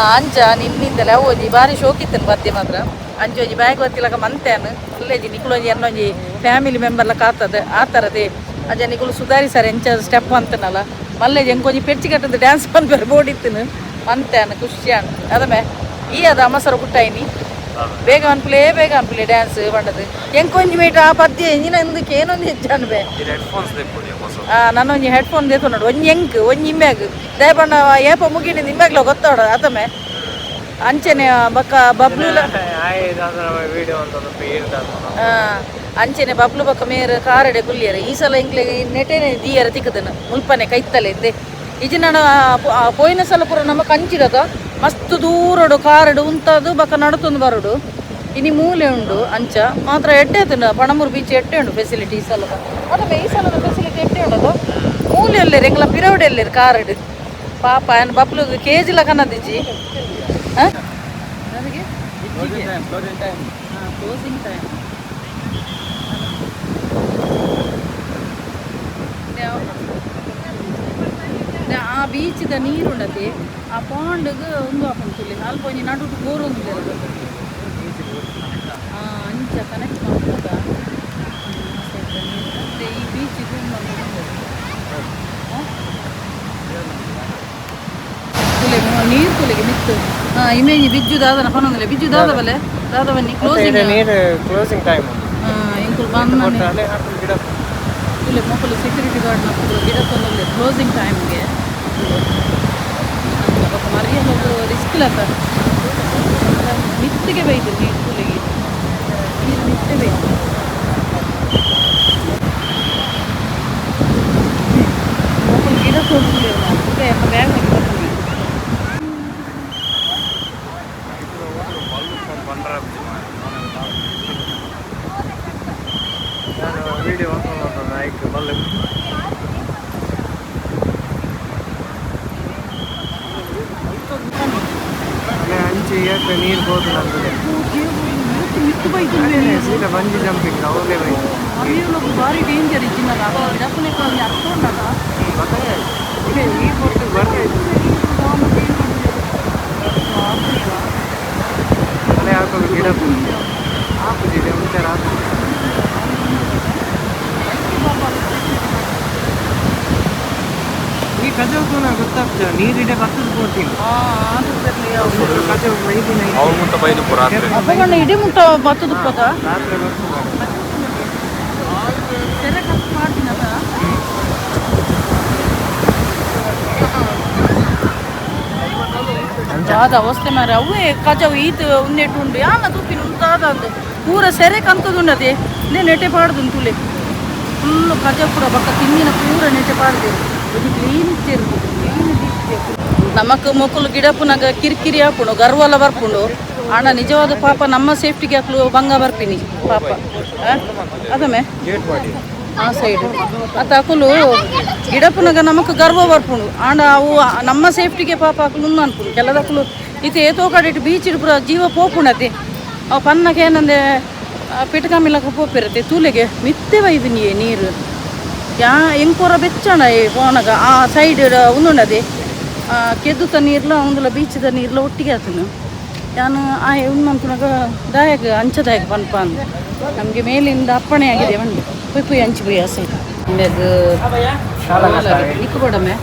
ಅಂಚ ನಿನ್ನಿಂದಲೇ ಅವು ಒಂಜಿ ಭಾರಿ ಶೋಕಿತ್ತನು ಪದ್ಯ ಮಾತ್ರ ಅಂಚ ಒಂಜಿ ಬ್ಯಾಗ್ ಬತ್ತಿಲಕ ಮಂತೇನು ಅಲ್ಲೇಜಿ ನಿಕುಲೊಂಜಿ ಎನ್ನೊಂಜಿ ಫ್ಯಾಮಿಲಿ ಮೆಂಬರ್ಲ ಕಾತದೆ ಆ ಥರದೇ ಅಜ್ಜ ನಿಕುಲು ಸುಧಾರಿಸಾರೆ ಎಂಚ ಸ್ಟೆಪ್ ಅಂತನಲ್ಲ ಮಲ್ಲೇಜಿ ಎಂಕೊಂಜಿ ಪೆಚ್ಚಿ ಕಟ್ಟದ ಡ್ಯಾನ್ಸ್ ಪನ್ಪೇರು ಬೋಡಿತ್ತನು ಮಂತೇನು ಖುಷಿ ಅನ್ ಅದಮೆ ಈ ಅದ ಅಮಸರ ಕುಟ್ಟಾಯಿನಿ ಬೇಗ ಅನ್ಪುಲೇ ಬೇಗ ಅನ್ಪುಲೆ ಡ್ಯಾನ್ಸ್ ಪಂಡದು ಎಂಕೊಂಜಿ ಮೇಟ್ ಆ ಪದ್ಯ ಎಂಜಿನ ಇಂದಕ್ಕೆ ಏನೊಂದು ಹೆಚ್ಚಾನು ಬೇ ನನ್ನೊಂಜಿ ಹೆಡ್ಫೋನ್ ದೇತು ನೋಡು ಒಂಜಿ ಎಂಕ್ ಒಂಜಿ ಇಮ್ಮ್ಯಾಗ್ ದಯಪಂಡ ಏಪ ಮುಗಿಡಿ ನಿಮ್ಮ್ಯಾಗ್ಲ ಗೊತ್ತಾಡ ಆತಮೆ ಅಂಚನೆ ಬಕ್ಕ ಬಬ್ಲು ಅಂಚನೆ ಬಬ್ಲು ಬಕ್ಕ ಮೇರ್ ಕಾರಡೆ ಕುಲ್ಲಿಯರ ಈ ಸಲ ಇಂಕ್ಲೆ ನೆಟೆನೆ ದೀಯರ ತಿಕ್ಕದನು ಮುಲ್ಪನೆ ಕೈತ್ತಲೆ ಇಂದೆ ಇಜಿ ನಾನು ಪೋಯಿನ ಸಲ ಪೂರ ನಮ್ಮ ಕಂಚಿಡದ ಮಸ್ತ್ ದೂರಡು ಕಾರಡು ಉಂತದು ಬಕ್ಕ ನಡತೊಂದು ಬರೋಡು ಇನಿ ಮೂಲೆ ಉಂಡು ಅಂಚ ಮಾತ್ರ ಎಡ್ಡೆ ಆತುಂಡು ಪಣಮೂರು ಬೀಚ್ ಎಡ್ಡೆ ಉಂಡು ಫೆಸಿಲಿಟಿ ಈ ಸಲದ ಅದೇ ಈ ಸಲದ ಫೆಸಿಲಿಟಿ ಎಡ್ಡೆ ಉಂಡದು ಮೂಲೆ ಎಲ್ಲೇರು ಎಂಗ್ಲ ಪಿರವಡೆ ಎಲ್ಲೇರು ಕಾರಡು ಪಾಪ ಏನ್ ಬಬ್ಲು ಕೇಜಿಲ ಕನ್ನದಿಜ್ಜಿ ಕ್ಲೋಸಿಂಗ್ ಟೈಮ್ ಆ ಬೀಚ್ದ ನೀರುಂಡತಿ ಆ ಪಾಂಡ್ಗ್ ಒಂದು ಆಪುಂಡು ಅಲ್ಪ ಒಂಜಿ ನಡುಟು ಗೋರೊಂದು ಅಂಚ ಕನೆಕ್ಟ್ ಮಾಡ್ಬೋದ ಮತ್ತೆ ಈ ಬೀಚಿಗೆ ತುಲೆ ನೀರು ತುಲೆಗೆ ಮಿತ್ತು ಇಮೇಜ್ ಬಿಜ್ಜು ದಾದನ ಪನೊಂದಿಲ್ಲ ಬಿಜ್ಜು ದಾದ ಬಲೆ ದಾದ ಬನ್ನಿ ಕ್ಲೋಸಿಂಗ್ ನೀರು ಕ್ಲೋಸಿಂಗ್ ಟೈಮ್ ಎಂಕುಲು ಬಂದ ತುಲೆ ಮೊಕಲು ಸೆಕ್ಯೂರಿಟಿ ಗಾರ್ಡ್ ನಕ್ಕುಲು ಗಿಡ ತೊಂದರೆ ಕ್ಲೋಸಿಂಗ್ ಟೈಮ್ಗೆ ಮರಿಯಲ್ಲ ರಿಸ್ಕ್ ಲತ್ತ ಮಿತ್ತಿಗೆ ಬೈದು ನೀರು ತುಲೆಗೆ ನೀರು ಮಿತ್ತೆ ಬೈದು ಮೊಕಲು ಗಿಡ ತೋರಿಸಲಿಲ್ಲ ಬ್ಯಾಗ್ ಹಾಕಿ ಬರ್ತೀನಿ. ನಾನು ವಿಡಿಯೋ ನಾಯ್ಕ್ ಬಲ್ಲೆ ಅಂಚೆ ಏಕ ನೀರು ಬೋದು ನಂದು ಮಿತ್ತು ಬೈದು ಸೀದಾ ಬಂಜಿ ಜಂಪಿಂಗ್ ಅವಲೇ ಬೈದು ಮರಿಯೊಳಗೆ ಭಾರಿ ಡೇಂಜರ್ ಇಜ್ಜಿನಲ್ಲ ಗಿಡಕ್ಕನೆ ಅರ್ಥ ಉಂಡದ ಇದೆ ಈ ಪೊರ್ತು ಬರ್ತಾ ಅಲ್ಲೇ ಹಾಕೋದು ಗಿಡ ಹಾಕುದಿದೆ ಒಂಥರ ಹಾಕುದು ಈ ಕಜವು ಗೊತ್ತಾಗ್ತದೆ ನೀರಿಡೆ ಬರ್ತದೆ ಪೋತೀನಿ ಕಜವು ಮೈದಿನ ಅವ್ರ ಮುಂತ ಬೈದು ರಾತ್ರಿ ಅಪ್ಪಗಣ್ಣ ಇಡೀ ಮುಟ್ಟ ಬತ್ತದ ಪದ ರಾತ್ರಿ ಬರ್ತದೆ ಸೆರೆ ಕಟ್ ಮಾಡ್ತೀನಲ್ಲ. ದಾದ ಅವಸ್ಥೆ ಮಾರೆ ಅವೇ ಕಜವು ಈತ ಉಂದೆಟ್ಟು ಉಂಡು ಯಾನ ತುಪ್ಪಿನ ಉಂತಾದ ಅಂದು ಪೂರ ಸೆರೆ ಕಂತದುಂಡದೆ ಇಂದೇ ನೆಟೆ ಪಾಡ್ದು ತುಲೆ ಫುಲ್ ಕಜವು ಪೂರ ಬಕ್ಕ ತಿಂದಿನ ಪೂರ ನೆಟೆ ಪಾಡ್ದೇರು ಒಂಜಿ ಕ್ಲೀನ್ ಇಚ್ಚೇರು ಕ್ಲೀನ್ ನಮಕ್ ಮೊಕುಲು ಗಿಡಪುನಗ ಕಿರಿಕಿರಿ ಹಾಪುಂಡು ಗರ್ವಲ ಬರ್ಪುಂಡು ಆಂಡ ನಿಜವಾದ ಪಾಪ ನಮ್ಮ ಸೇಫ್ಟಿಗೆ ಹಾಕ್ಲು ಭಂಗ ಬರ್ಪಿನಿ ಪಾಪ ಅದಮೆ ಆ ಸೈಡ್ ಅತ್ತ ಅಕುಲು ಗಿಡಪುನಗ ನಮಕ್ ಗರ್ವ ಬರ್ಪುಂಡು ಆಂಡ ಅವು ನಮ್ಮ ಸೇಫ್ಟಿಗೆ ಪಾಪ ಅಕುಲು ಅನ್ಪುಂಡು ಕೆಲದಕುಲು ಇತ್ತೆ ಏತೋ ಕಡೆ ಬೀಚ್ ಪೂರ ಜೀವ ಪೋಪುಂಡತೆ ಅವು ಪನ್ನಗ ಏನಂದೆ ಪಿಟಕಮಿಲಕ ಪೋಪಿರತ್ತೆ ತೂಲೆಗೆ ಮಿತ್ತೆ ವೈದಿನಿಯೇ ನೀರು ಯಾ ಎಂಕೋರ ಬೆಚ್ಚಣ ಪೋನಗ ಆ ಸೈಡ್ ಉಂದುಂಡದೆ ಕೆದ್ದುತ ನೀರ್ಲ ಉಂದುಲ ಬೀಚದ ನೀರ್ಲ ಒಟ್ಟಿಗೆ ಆತನು ಯಾನು ಆ ಉಂದು ದಾಯಕ ಅಂಚದಾಯಕ ಪನ್ಪ ಅಂದ್ ನಮಗೆ ಮೇಲಿಂದ ಅಪ್ಪಣೆ ಆಗಿದೆ ಬಂದು ಪುಯ್ ಪುಯ್ ಅಂಚು ಪುಯ್ ಆ ಸೈಡ್ ನಿಕ್ಕು ಕೊಡಮೆ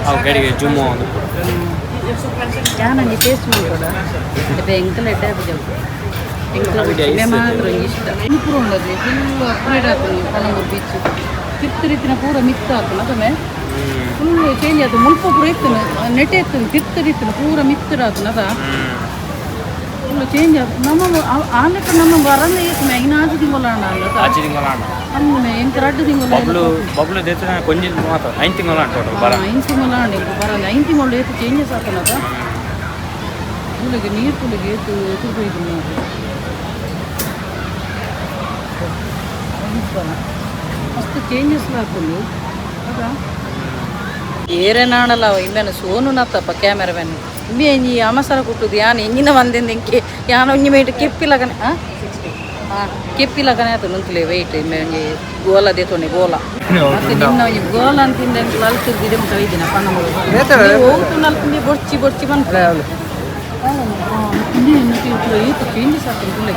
ಅವು ಗಡಿಗೆ ಜುಮ್ಮು ಒಂದು ಯಾನಂಜಿ ಟೇಸ್ಟ್ ಮಾಡ್ಕೊಡ ಎಂಕಲ ಎಡ್ಡೆ ಎಂಕಲ ಮಾತ್ರ ಇಷ್ಟ ಪೂರ ಉಂಡದು ಫುಲ್ ಅಪ್ಗ್ರೇಡ್ ಆತನು ಪಣಂಬೂರು ಬೀಚ್ ತಿರ್ತು ರೀತಿನ ಪೂರ ಮಿತ್ತ ಆತನ ಅದಮೆ ಫುಲ್ ಚೇಂಜ್ ಆಯ್ತು ಮುಲ್ಪ ಪೂರ ಇತ್ತನು ನೆಟೆ ಇತ್ತನು ತಿರ್ತು ರೀತಿನ ಪೂರ ಮಿತ್ತರ್ ಆತನ ಅದ ಫುಲ್ ಚೇಂಜ್ ಆತು ನಮ್ಮ ಆ ಲೆಕ್ಕ ನಮ್ಮ ಬರಂದ ಏತು ಮ್ಯಾಗಿನ ಆಜು ತಿಂಗಳ ಅಲ್ಲ ಆಚೆ ತಿಂಗಳ ಅಂದ್ ಎಂತ ರಡ್ಡು ತಿಂಗಳ ಬಬ್ಲು ಬಬ್ಲು ದೇತ ಕೊಂಜಿ ಮಾತ್ರ ಐದು ತಿಂಗಳ ಟೋಟಲ್ ಬರ ಐದು ತಿಂಗಳ ಬರಲ್ಲ ಐದು ತಿಂಗಳು ಏತು ಚೇಂಜಸ್ ಆತನದ ತುಲಿಗೆ ನೀರು ತುಲಿಗೆ ಏತು ಎದುರು ಬೈದು ಮಸ್ತ್ ಚೇಂಜಸ್ ಹಾಕೊಂಡು ಅದ ಏರೇನಾಣಲ್ಲ ಇಂಬೆನ ಸೋನು ನತ್ತಪ್ಪ ಕ್ಯಾಮೆರಾಮ್ಯಾನ್ ಇಂಬೆ ಇಂಜಿ ಅಮಸರ ಕುಟ್ಟುದು ಯಾನ್ ಎಂಜಿನ ಬಂದಿಂದ ಇಂಕೆ ಯಾನ್ ಒಂಜಿ ಮೇಟ್ ಕೆಪ್ಪಿಲಗನೆ ಆ ಕೆಪ್ಪಿಲಗನೆ ಆತು ನುಂತಲೆ ವೆಯ್ಟ್ ಇಂಬೆ ಒಂಜಿ ಗೋಲ ದೇತೋಣೆ ಗೋಲ ಮತ್ತೆ ನಿನ್ನ ಒಂಜಿ ಗೋಲ ಅಂತಿಂದ ಅಲ್ತಿದ್ದಿದೆ ಮುಟ್ಟ ಒಯ್ದಿನ ಪಣ್ಣ ಹೋಗ್ತು ನಲ್ತಿಂದೆ ಬೊಡ್ಚಿ ಬೊಡ್ಚಿ ಬಂತು ಚೇಂಜಸ್ ಆಗ್ತದೆ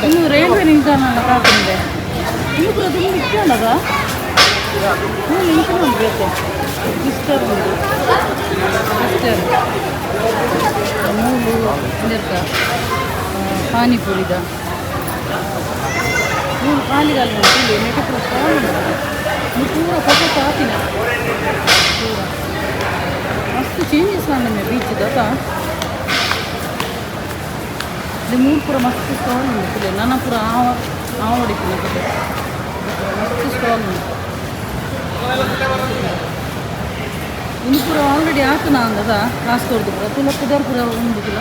ಇನ್ನು ರೈಲ್ವೆ ನಿಲ್ದಾಣ ಕಾಕುಂಡೆ ಇನ್ನು ಕೂಡ ತುಂಬ ಇತ್ತಲ್ಲದ ಇಂಚಿನ ಒಂದು ಬೇಕು ಮಿಸ್ಟರ್ ಉಂಡು ಮಿಸ್ಟರ್ ಮೂಲು ಇಂದೆರ್ಕ ಪಾನಿಪುರಿದ ಮೂಲು ಖಾಲಿಗಾಲ ಉಂಟು ನೆಟೆ ಪೂರ ಸ್ಟಾಲ್ ಉಂಟು ಪೂರ ಫೋಟೋ ತಾತಿನ ಪೂರ ಮಸ್ತ್ ಚೇಂಜಸ್ ಆಂಡ ಬೀಚ್ ದತ್ತ ಇಲ್ಲಿ ಮೂರು ಪೂರ ಮಸ್ತ್ ಸ್ಟಾಲ್ ಉಂಟು ನನ್ನ ಪೂರ ಆವ ಆವಡಿಪಿನ ಮಸ್ತ್ ಸ್ಟಾಲ್ ಉಂಟು ಇನ್ನು ಪೂರ ಆಲ್ರೆಡಿ ಆತನ ಅಂದದ ಕಾಸು ಕೊಡ್ದು ಪೂರ ತುಲ ಪುದರ್ ಪೂರ ಉಂಡು ತುಲ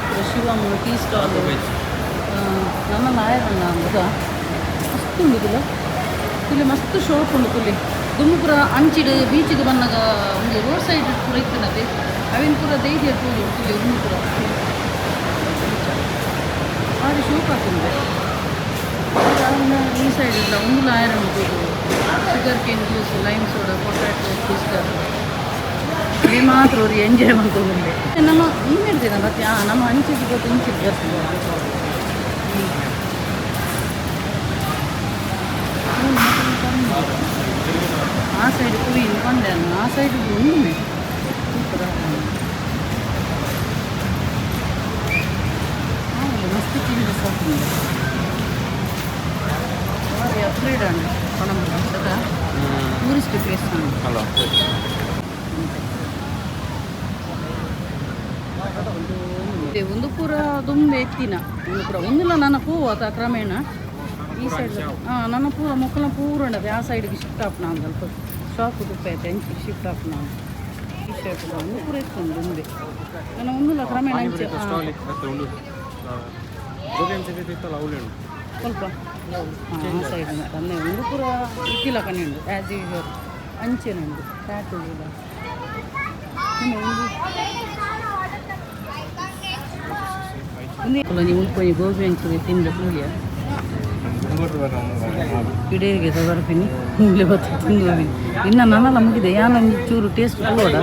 ಪೂರ ಶಿವಮ್ ಟೀ ಸ್ಟಾಲ್ ನನ್ನ ನಾಯರಣ್ಣ ಅಂದದ ಮಸ್ತ್ ಉಂಡು ತುಲ ತುಲೆ ಮಸ್ತ್ ಶಾಪ್ ಉಂಡು ತುಲೆ ದುಮ್ಮು ಪೂರ ಅಂಚಿಡು ಬೀಚಿಗೆ ಬಂದಾಗ ಒಂದು ರೋಡ್ ಸೈಡ್ ಪೂರ ಇತ್ತನತೆ ಅವಿನ ಪೂರ ಧೈರ್ಯ ತೂಲಿ ತುಲೆ ಉಂಡು ಪೂರ ಭಾರಿ ಶೋಕ್ ಆಗ್ತದೆ ಈ ಸೈಡ್ ಇಲ್ಲ ಒಂದು iron sugar cane juice lime soda potato ಪಿಸ್ಟರ್ ಈ ಮಾತ್ರ ಅವ್ರು ಎಂಜಾಯ್ ಮಾಡ್ಕೊಂಡು ನಮ್ಮ ಹಿಂದಿಡ್ತೀರ ಮತ್ತೆ ನಮ್ಮ ಅಂಚಿಗೆ ಗೊತ್ತು ಇಂಚಿಗೆ ಬರ್ತದೆ ಆ ಸೈಡ್ ಕುಯಿ ಕೊಂಡೆ ಆ ಸೈಡ್ ಉಂಡುಮೆ ಮಸ್ತ್ ಚೇಂಜಸ್ ಆಗ್ತದೆ ಭಾರಿ ಅಪ್ಗ್ರೇಡ್ ಅಂಡ್ ಪಣಂಬೂರು ಟೂರಿಸ್ಟ್ ಪ್ಲೇಸ್ ಅಲ್ಲ ಒಂದು ಪೂರ ದುಂಬೆ ಎತ್ತಿನ ಒಂದು ಪೂರ ಒಂದಿಲ್ಲ ನನ್ನ ಪೂವು ಆತ ಕ್ರಮೇಣ ಈ ಸೈಡ್ ಹಾಂ ನನ್ನ ಪೂರ ಮೊಕ್ಕಲ ಪೂರ ಉಂಡದೆ ಆ ಸೈಡ್ಗೆ ಶಿಫ್ಟ್ ಆಪ್ ನಾನು ಸ್ವಲ್ಪ ಶಾಪ್ ತುಪ್ಪ ಐತೆ ಅಂಚಿಗೆ ಶಿಫ್ಟ್ ಆಪ್ ನಾನು ಈ ಸೈಡ್ ಒಂದು ಪೂರ ಇತ್ತು ದುಂಬೆ ನನ್ನ ಒಂದಿಲ್ಲ ಕ್ರಮೇಣ ಅಂಚೆ ಸ್ವಲ್ಪ ಆ ಸೈಡ್ ತಂದೆ ಒಂದು ಪೂರ ಇತ್ತಿಲ್ಲ ಕಣೆ ಉಂಡು ಆ್ಯಸ್ ಯೂಶುವಲ್ ಅಂಚೆನುಂಡು ಫ್ಯಾಟ್ ಉಂಡು ಒಂದು ಉಳ್ಪೊಂಜಿ ಗೋಬಿ ಅಂಚುಗೆ ತಿಂದ ಪೂಲ್ಯ ಇಡೀಗೆ ಬರ್ತೀನಿ ಮೂಲೆ ಬತ್ತು ತಿಂದು ಹೋಗಿ ಇನ್ನು ನನ್ನಲ್ಲ ಮುಗಿದೆ ಯಾನೊಂದು ಚೂರು ಟೇಸ್ಟ್ ಕೊಡೋಡ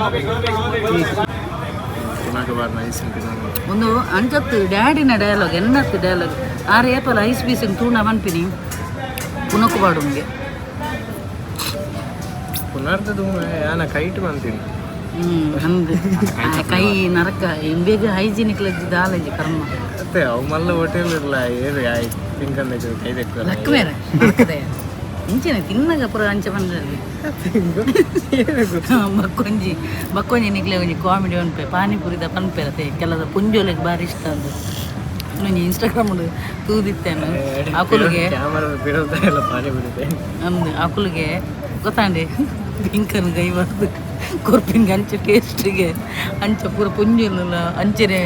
ಒಂದು ಅಂಚತ್ತು ಡ್ಯಾಡಿನ ಡೈಲಾಗ್ ಎನ್ನತ್ತು ಡೈಲಾಗ್ ಆರು ಏಪಲ್ ಐಸ್ ಬೀಸಿಗೆ ತೂಣ ಪನ್ಪಿನಿ ಪುನಕ್ಕು ಬಾಡುಂಗೆ ಪುನರ್ದ ಯಾನ ಕೈಟ್ ಬಂತೀನಿ ಹಂಗೆ ಕೈ ನರಕ ಇಂಬೇಗ ಹೈಜಿನಿಕ್ ಲಜ್ಜಿ ದಾಲಜಿ ಕರ್ಮ ಅತ್ತೆ ಅವು ಮಲ್ಲ ಹೋಟೆಲ್ ಇರಲ್ಲ ಏರು ಆಯ್ ತಿನ್ಕೊಂಡು ಕೈ ತೆಕ್ಕು ಲಕ್ವೇರ ಇಂಚನೆ ತಿನ್ನಗ ಪೂರ ಅಂಚ ಬಂದಲ್ಲಿ ಬಕ್ಕೊಂಜಿ ಬಕ್ಕೊಂಜಿ ನಿಕ್ಲೆ ಒಂಜಿ ಕಾಮಿಡಿ ಪನ್ಪೆ ಪಾನಿಪುರಿದ ಪನ್ಪೆರತೆ ಕೆಲದ ಪುಂಜೋಲೆಗ್ ಬಾರಿ ಇಷ್ಟ ಅಂದು ಒಂಜಿ ಇನ್ಸ್ಟಾಗ್ರಾಮ್ ತೂದಿತ್ತೇನು ಅಕುಲಿಗೆ ಅಂದು ಅಕುಲಿಗೆ ಗೊತ್ತಾಂಡೆ ಬಿಂಕನ್ ಗೈ ಬರ್ದು ಕೊರ್ಪಿನ್ಗೆ ಅಂಚ ಟೇಸ್ಟಿಗೆ ಅಂಚ ಪೂರ ಪುಂಜೋಲ ಅಂಚನೆ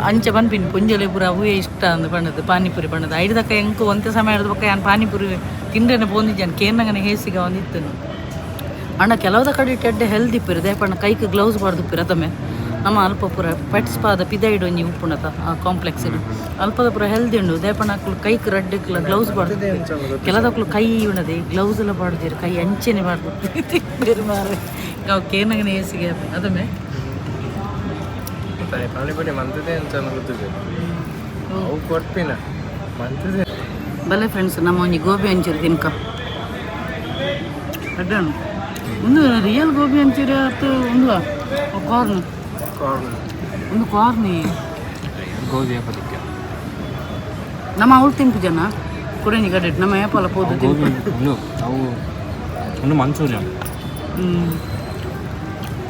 ಅಂಚ ಪನ್ಪಿನಿ ಪುಂಜೋಲೆ ಪೂರ ಅವೇ ಇಷ್ಟ ಅಂದು ಬಣ್ಣದ ಪಾನಿಪುರಿ ಬಣ್ಣದ ಐಡ್ದಕ್ಕ ಎಂಕು ಒಂತೆ ಸಮಯ ಹಿಡ್ದು ಬೊಕ್ಕ ಯಾನ್ ಪಾನಿಪುರಿ ತಿಂಡ್ರೆನೆ ಪೋಂದಿಜ್ಜಾನ್ ಕೇನ್ನಗನೆ ಹೇಸಿಗೆ ಒಂದಿತ್ತನು ಅಣ್ಣ ಕೆಲವದ ಕಡೆ ಎಡ್ಡೆ ಹೆಲ್ದಿ ಇಪ್ಪಿರು ದೇಪಣ್ಣ ಕೈಕ್ ಗ್ಲೌಸ್ ಪಾಡ್ದು ತಮ್ಮೆ ನಮ್ಮ ಅಲ್ಪ ಪೂರ ಪೆಟ್ಸ್ ಪಾದ ಪಿದೈಡ್ ಒಂಜಿ ಉಪ್ಪುಣತ ಆ ಕಾಂಪ್ಲೆಕ್ಸ್ ಅಲ್ಪದ ಪೂರ ಹೆಲ್ದಿ ಉಂಡು ದೇಪಣ್ಣ ಅಕ್ಲು ಕೈಕ್ ರಡ್ಡೆಕ್ಲ ಗ್ಲೌಸ್ ಪಾಡ್ದು ಕೆಲದಕ್ಲು ಕೈ ಉಣದೆ ಗ್ಲೌಸ್ ಎಲ್ಲ ಪಾಡ್ದಿರು ಕೈ ಅಂಚೆನೆ ಪಾಡ್ದು ಬೇರೆ ಮಾರೆ ನಾವು ಕೇನಗನೆ ಹೇಸಿಗೆ ಅದಮ್ಮೆ ಪಾನಿಪುರಿ ಮಂತದೆ ಅಂತ ಗೊತ್ತಿದೆ ಅವು ಕೊರ್ಪಿನ ಮಂತದೆ. ಬಲೆ ಫ್ರೆಂಡ್ಸ್, ನಮ್ಮ ಒಂಜಿ ಗೋಬಿ ಮಂಚೂರಿ ತಿನ್ಕ ಅಡ್ಡಾಣ ಒಂದು ರಿಯಲ್ ಗೋಬಿ ಮಂಚೂರಿ ಆತು ಒಂದು ಕಾರ್ನ್ ಕಾರ್ನ್ ಒಂದು ಕಾರ್ನಿ ಗೋಧಿ ಪದಿಕ್ಕೆ. ನಮ್ಮ ಅವಳು ತಿನ್ಪು ಜನ ಕುಡಂಜಿ ಕಡೆ ನಮ್ಮ ಏಪಲ ಪೋದು. ಗೋಬಿ ಒಂದು ಅವು ಒಂದು ಮಂಚೂರಿಯನ್. ಹ್ಞೂ.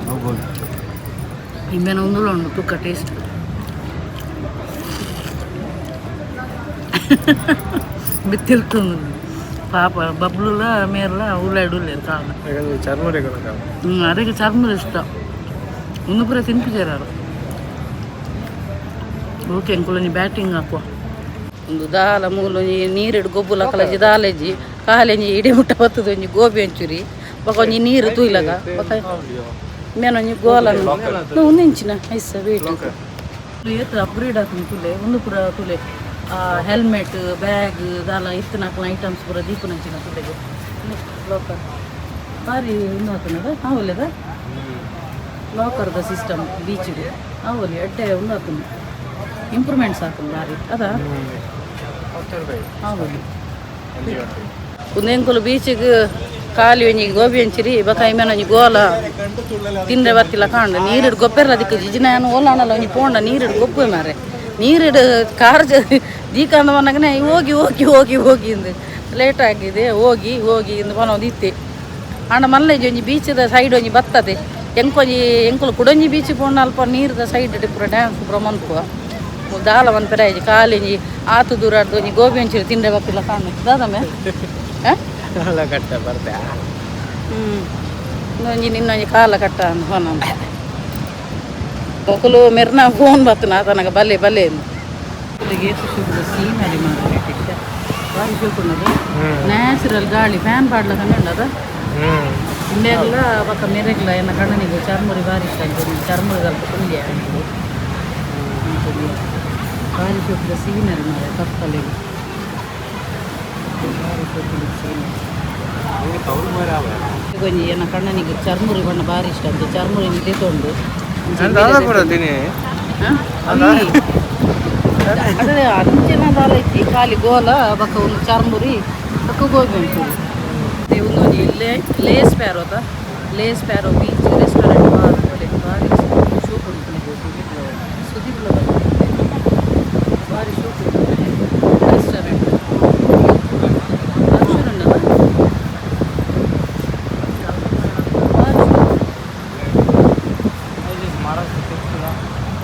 ಅವು ಗೋಬಿ. ಇಂಬೆನ ಒಂದುಲ ಉಂಡು ತುಕ್ಕ ಟೇಸ್ಟ್ ಬಿತ್ತಿಲ್ತು ಪಾಪ ಬಬ್ಲುಲ ಮೇರ್ಲ ಉಳ್ಳಾಡು ಕಾರಣ. ಯಾಕಂದ್ರೆ ಚರ್ಮುರಿ ಕೊಡಕ. ಹ್ಞೂ, ಅದಕ್ಕೆ ಚರ್ಮುರಿ ಇಷ್ಟ. ಒಂದು ಪೂರ ತಿನ್ಪುಜಾರು. ಓಕೆ ಅಂಕುಲೊಂಜಿ ಬ್ಯಾಟಿಂಗ್ ಹಾಕುವ ಒಂದು ದಾಲ ಮೂಲು ಒಂಜಿ ನೀರಿಡು ಗೊಬ್ಬುಲ ಕಲಜಿ ದಾಲೆಜಿ ಕಾಲೆಂಜಿ ಇಡೀ ಮುಟ್ಟ ಬತ್ತದ ಒಂಜಿ ಗೋಬಿ ಒಂಚೂರಿ ಬೊಕ ಒಂಜಿ ನೀರು ತೂಯ್ಲಗ ಬೊಕ ಮೇನೊಂಜಿ ಗೋಲ ಒಂದು ಇಂಚಿನ ಐಸ ವೇಟ್ ಏತ್ ಅಪ್ಗ್ರೇಡ್ ಆತುಂಡು ತೂಲೆ ಒಂದು ಪೂರ ತೂಲೆ ಹೆಲ್ಮೆಟ್ ಬ್ಯಾಗ್ ದಾಲ ಇತ್ತಿನಕ್ಲ ಐಟಮ್ಸ್ ಪೂರ ದೀಪುನಂಚಿನ ತುಲೆಗೆ ಲಾಕರ್ ಬಾರಿ ಉಂದು ಆತುಂಡದ ಆವೊಲೆದ ಲಾಕರ್ದ ಸಿಸ್ಟಮ್ ಬೀಚಿಗೆ ಆವೊಲಿ ಎಡ್ಡೆ ಉಂದು ಆತುಂಡು ಇಂಪ್ರೂವ್ಮೆಂಟ್ಸ್ ಆತುಂಡು ಬಾರಿ ಅದ ಆವೊಲಿ. ಒಂದು ಎಂಕುಲು ಬೀಚಿಗೆ ಖಾಲಿ ಒಂಜಿ ಗೋಬಿ ಅಂಚಿರಿ ಬೊಕ ಐಮೇನ ಒಂಜಿ ಗೋಲ ತಿಂದ್ರೆ ಬತ್ತಿಲ್ಲ ಕಾಂಡ ನೀರಿಡು ಗೊಬ್ಬೆರ್ಲ ದಿಕ್ಕು ಜಿಜಿನ ಯಾನ್ ಓಲಾಣಲ ಒಂಜಿ ಪೋಂಡ ನೀರಿಡು ಗೊಬ್ಬೆ ಮಾರೆ ನೀರಿಡು ಕಾರ್ ದೀಕಂದ ಬಂದಾಗನೆ ಹೋಗಿ ಹೋಗಿ ಹೋಗಿ ಹೋಗಿ ಇಂದು ಲೇಟ್ ಆಗಿದೆ ಹೋಗಿ ಹೋಗಿ ಇಂದು ಪನೊಂದು ಇತ್ತೆ ಆಂಡ ಮಲ್ಲೆಜಿ ಒಂಜಿ ಬೀಚದ ಸೈಡ್ ಒಂಜಿ ಬರ್ತದೆ ಎಂಕೊಂಜಿ ಎಂಕುಲು ಕುಡೊಂಜಿ ಬೀಚ್ ಪೋಂಡ ಅಲ್ಪ ನೀರ್ದ ಸೈಡ್ ಪೂರ ಡ್ಯಾನ್ಸ್ ಪೂರ ಮನ್ಪುವ ದಾಲ ಮನ್ಪೆರೆ ಆಯ್ಜಿ ಕಾಲಿಂಜಿ ಆತು ದೂರ ಒಂಜಿ ಗೋಬಿ ಒಂಚೂರು ತಿಂದ್ರೆ ಬತ್ತಿಲ್ಲ ಕಾಣು ದಾದಮ್ಮೆ ಅಲ್ಲ ಕಟ್ಟ ಬರ್ತೆ. ಹ್ಞೂ, ಇನ್ನೊಂಜಿ ನಿನ್ನೊಂಜಿ ಕಾಲ ಕಟ್ಟ ಫೋನ್ ಮೊಕಲು ಮೆರ್ನ ಫೋನ್ ಬತ್ತನ ಆತನಗ ಬಲ್ಲೆ ಬಲ್ಲೆ ಸೀನರಿ ಬಾರಿ ಶೋಕುಂಡದು ನ್ಯಾಚುರಲ್ ಗಾಳಿ ಫ್ಯಾನ್ ಪಾಡ್ಲಕನೆ ಉಂಡದ. ಇಂಡಿಯಾಗ್ಲ ಬೊಕ ಮೆರೆಗ್ಲ ಎನ್ನ ಕಣ್ಣನಿಗೆ ಚರ್ಮುರಿ ಬಾರಿ ಇಷ್ಟ ಆಯ್ತು ಚರ್ಮುರಿ ಅಲ್ಪ ಕುಂಡಿಯ ಬಾರಿ ಶೋಕುದ ಸೀನರಿ ಮಾರೆ ಕತ್ತಲೆಗ್ ಬಾರಿ ಶೋಕುದ ಸೀನರಿ. ಒಂಜಿ ಎನ್ನ ಕಣ್ಣನಿಗೆ ಚರ್ಮುರಿ ಬಣ್ಣ ಬಾರಿ ಇಷ್ಟ ಅಂತ ಚರ್ಮುರಿ ದೆತೊಂಡು. ದಾದ ಕೂಡ ತಿನ್ನಿ. ಅದೇ ಅಂಚಿನ ದಾಲ ಇತ್ತಿ ಖಾಲಿ ಗೋಲ ಬೊಕ ಒಂದು ಚರ್ಮುರಿ ಬೊಕ ಗೋಬಿ ಉಂಟು ಒಂದೊಂಜಿ ಲೇಸ್ ಪ್ಯಾರೋ ಅತ ಲೇಸ್ ಪ್ಯಾರೋ ಬೀಚ್ ರೆಸ್ಟೋರೆಂಟ್ ಬಾರಿ ಒಳ್ಳೆ ಬಾರಿ ಶೋಕು ಉಂಟು ಸುದೀಪ್ ಬಾರಿ ಶೋಕು ಉಂಟು ರೆಸ್ಟೋರೆಂಟ್ ಅಕ್ಷರ ಬಾರಿ ಶೋಕು.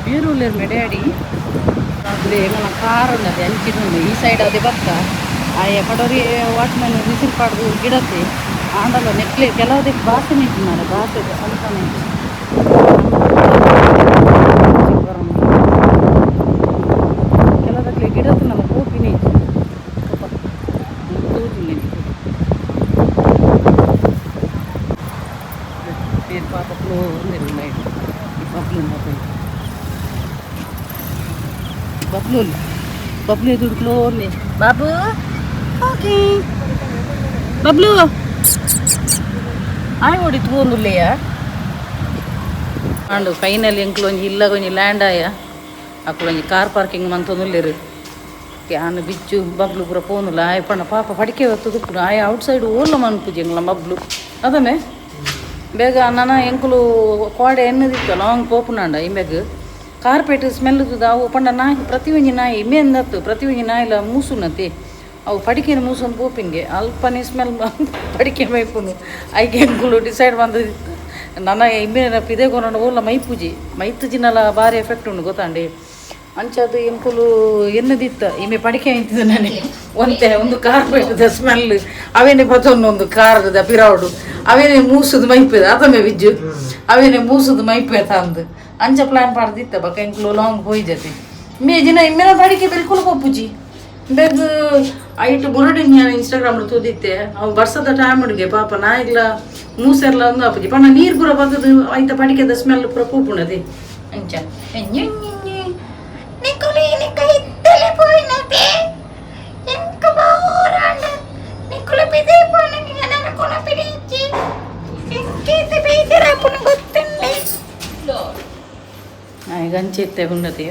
ಬೇರೂಲೇರ್ ಡ್ಯಾಡಿ ಅದೇ ಎಂಗನ ಕಾರ್ ಉಂಡದೆ ಅಂಚಿಡುಂಡು ಈ ಸೈಡ್ ಅದೇ ಬತ್ತ ಆಯ ಪಡೋರಿ ವಾಚ್ಮ್ಯಾನ್ ವಿಸಿಲ್ ಪಾಡ್ದು ಗಿಡತೆ ಆಂಡಲ ನೆಕ್ಲೆ ಕೆಲವದಕ್ಕೆ ಬಾಸನೆ ಇತ್ತು ಮಾರ್ರೆ ಬಾಸೆ ಸ್ವಲ್ಪನೇ ಇತ್ತು. ಕೆಲವದಕ್ಕೆ ಗಿಡತ್ನಲ್ಲ ಪೋಪಿನೇ ಇತ್ತು ಪಾಪ ತೋಜುಂಡು పేరు పాపకులు ఉంది నైట్ ఈ బబ్లు ఉంది బబ్లు బబ్లు ఎదురుకులో ఉంది బాబు ఓకే బబ్లు ಆಯ್ ಓಡಿ ತೂಂದುಲ್ಲೆಯ ಅಂಡು ಫೈನಲ್ ಎಂಕ್ಲು ಒಂಜಿ ಇಲ್ಲಗ ಒಂಜಿ ಲ್ಯಾಂಡ್ ಆಯ ಅಕುಲು ಒಂಜಿ ಕಾರ್ ಪಾರ್ಕಿಂಗ್ ಮಂತೊಂದುಲ್ಲೆರ್ ಯಾನ್ ಬಿಚ್ಚು ಬಬ್ಲು ಪೂರ ಪೋನುಲ್ಲ ಆಯ್ ಪಂಡ ಪಾಪ ಪಡಿಕೆ ಹೊತ್ತದು ಪೂರ ಆಯ್ ಔಟ್ ಸೈಡ್ ಓಲ್ಲ ಮನ್ಪುಜಿ ಎಂಗ್ಲ ಬಬ್ಲು ಅದಮೆ ಬೇಗ ನನ ಎಂಕುಲು ಕೋಡೆ ಎನ್ನದಿತ್ತು ಲಾಂಗ್ ಪೋಪುನಾಂಡ ಇಂಬೆಗ್ ಕಾರ್ಪೆಟ್ ಸ್ಮೆಲ್ ಅವು ಪಂಡ ನಾಯಿ ಪ್ರತಿ ಒಂಜಿ ನಾಯಿ ಇಮೆ ಅಂದತ್ತು ಪ್ರತಿ ಒಂಜಿ ನಾಯಿಲ ಮೂಸುನತಿ. ಅವು ಪಡಿಕೆನ ಮೂಸೊಂದು ಪೋಪಿನ್ಗೆ ಅಲ್ಪನೆ ಸ್ಮೆಲ್ ಪಡಿಕೆ ಮೈಪುನು. ಐಕೆ ಎಂಕುಲು ಡಿಸೈಡ್ ಬಂದಿತ್ತು ನನ್ನ ಇಮ್ಮೇನ ಪಿದೆ ಕೊನಂಡ ಓಲ್ಲ ಮೈಪೂಜಿ ಮೈತುಜಿನಲ ಭಾರಿ ಎಫೆಕ್ಟ್ ಉಂಡು ಗೊತ್ತಾಂಡಿ. ಅಂಚಾದ ಎಂಕುಲು ಎನ್ನದಿತ್ತ ಇಮೆ ಪಡಿಕೆ ಆಯ್ತದೆ ನಾನೇ ಒಂತೆ ಒಂದು ಕಾರ್ಪೆಟ್ದ ಸ್ಮೆಲ್ ಅವೇನೆ ಬತ್ತೊಂದು ಒಂದು ಕಾರದ ಪಿರಾವುಡು ಅವೇನೆ ಮೂಸುದು ಮೈಪೆದ ಅದಮೆ ವಿಜ್ಜು ಅವೇನೆ ಮೂಸುದು ಮೈಪೆ ತಂದು ಅಂಚ ಪ್ಲಾನ್ ಪಾಡ್ದಿತ್ತ. ಬಕ ಎಂಕುಲು ಲಾಂಗ್ ಹೋಯ್ಜತೆ ಮೇ ಜಿನ ಇಮ್ಮೆನ ಪಡಿಕೆ ಬಿಲ್ಕುಲ್ ಪೋಪುಜಿ. ಬೇಗ ಐಟ್ ಬುರಡಿ ನಾನು ಇನ್ಸ್ಟಾಗ್ರಾಮ್ ತೂದಿತ್ತೆ. ಅವು ಬರ್ಸದ ಟೈಮ್ ಹುಡುಗೆ ಪಾಪ ನಾಯಿಗ್ಲ ಮೂಸೆರ್ಲ ಒಂದು ಆಪುಜಿ ಪಂಡ ನೀರು ಪೂರ ಬತ್ತದು ಐತ ಪಡಿಕೆದ ಸ್ಮೆಲ್ ಪೂರ ಪೋಪುಂಡದೆ ಅಂಚ. ನಿಕುಲು ಇನಿಕ ಇತ್ತಲೆ ಪೋಯಿನತೆ, ಎಂಕ್ ಬೋರಾಂಡ್. ನಿಕುಲು ಪಿದೆ ಪೋನಗ ಎನನ ಕೊನಪಿಡಿಂಚಿ. ಎಂಕೇತೆ ಬೇಜಾರಾಪುಂಡು ಗೊತ್ತುಂಡೆ. ಈಗ ಅಂಚೆ ಇತ್ತೆ ಉನ್ನತಿ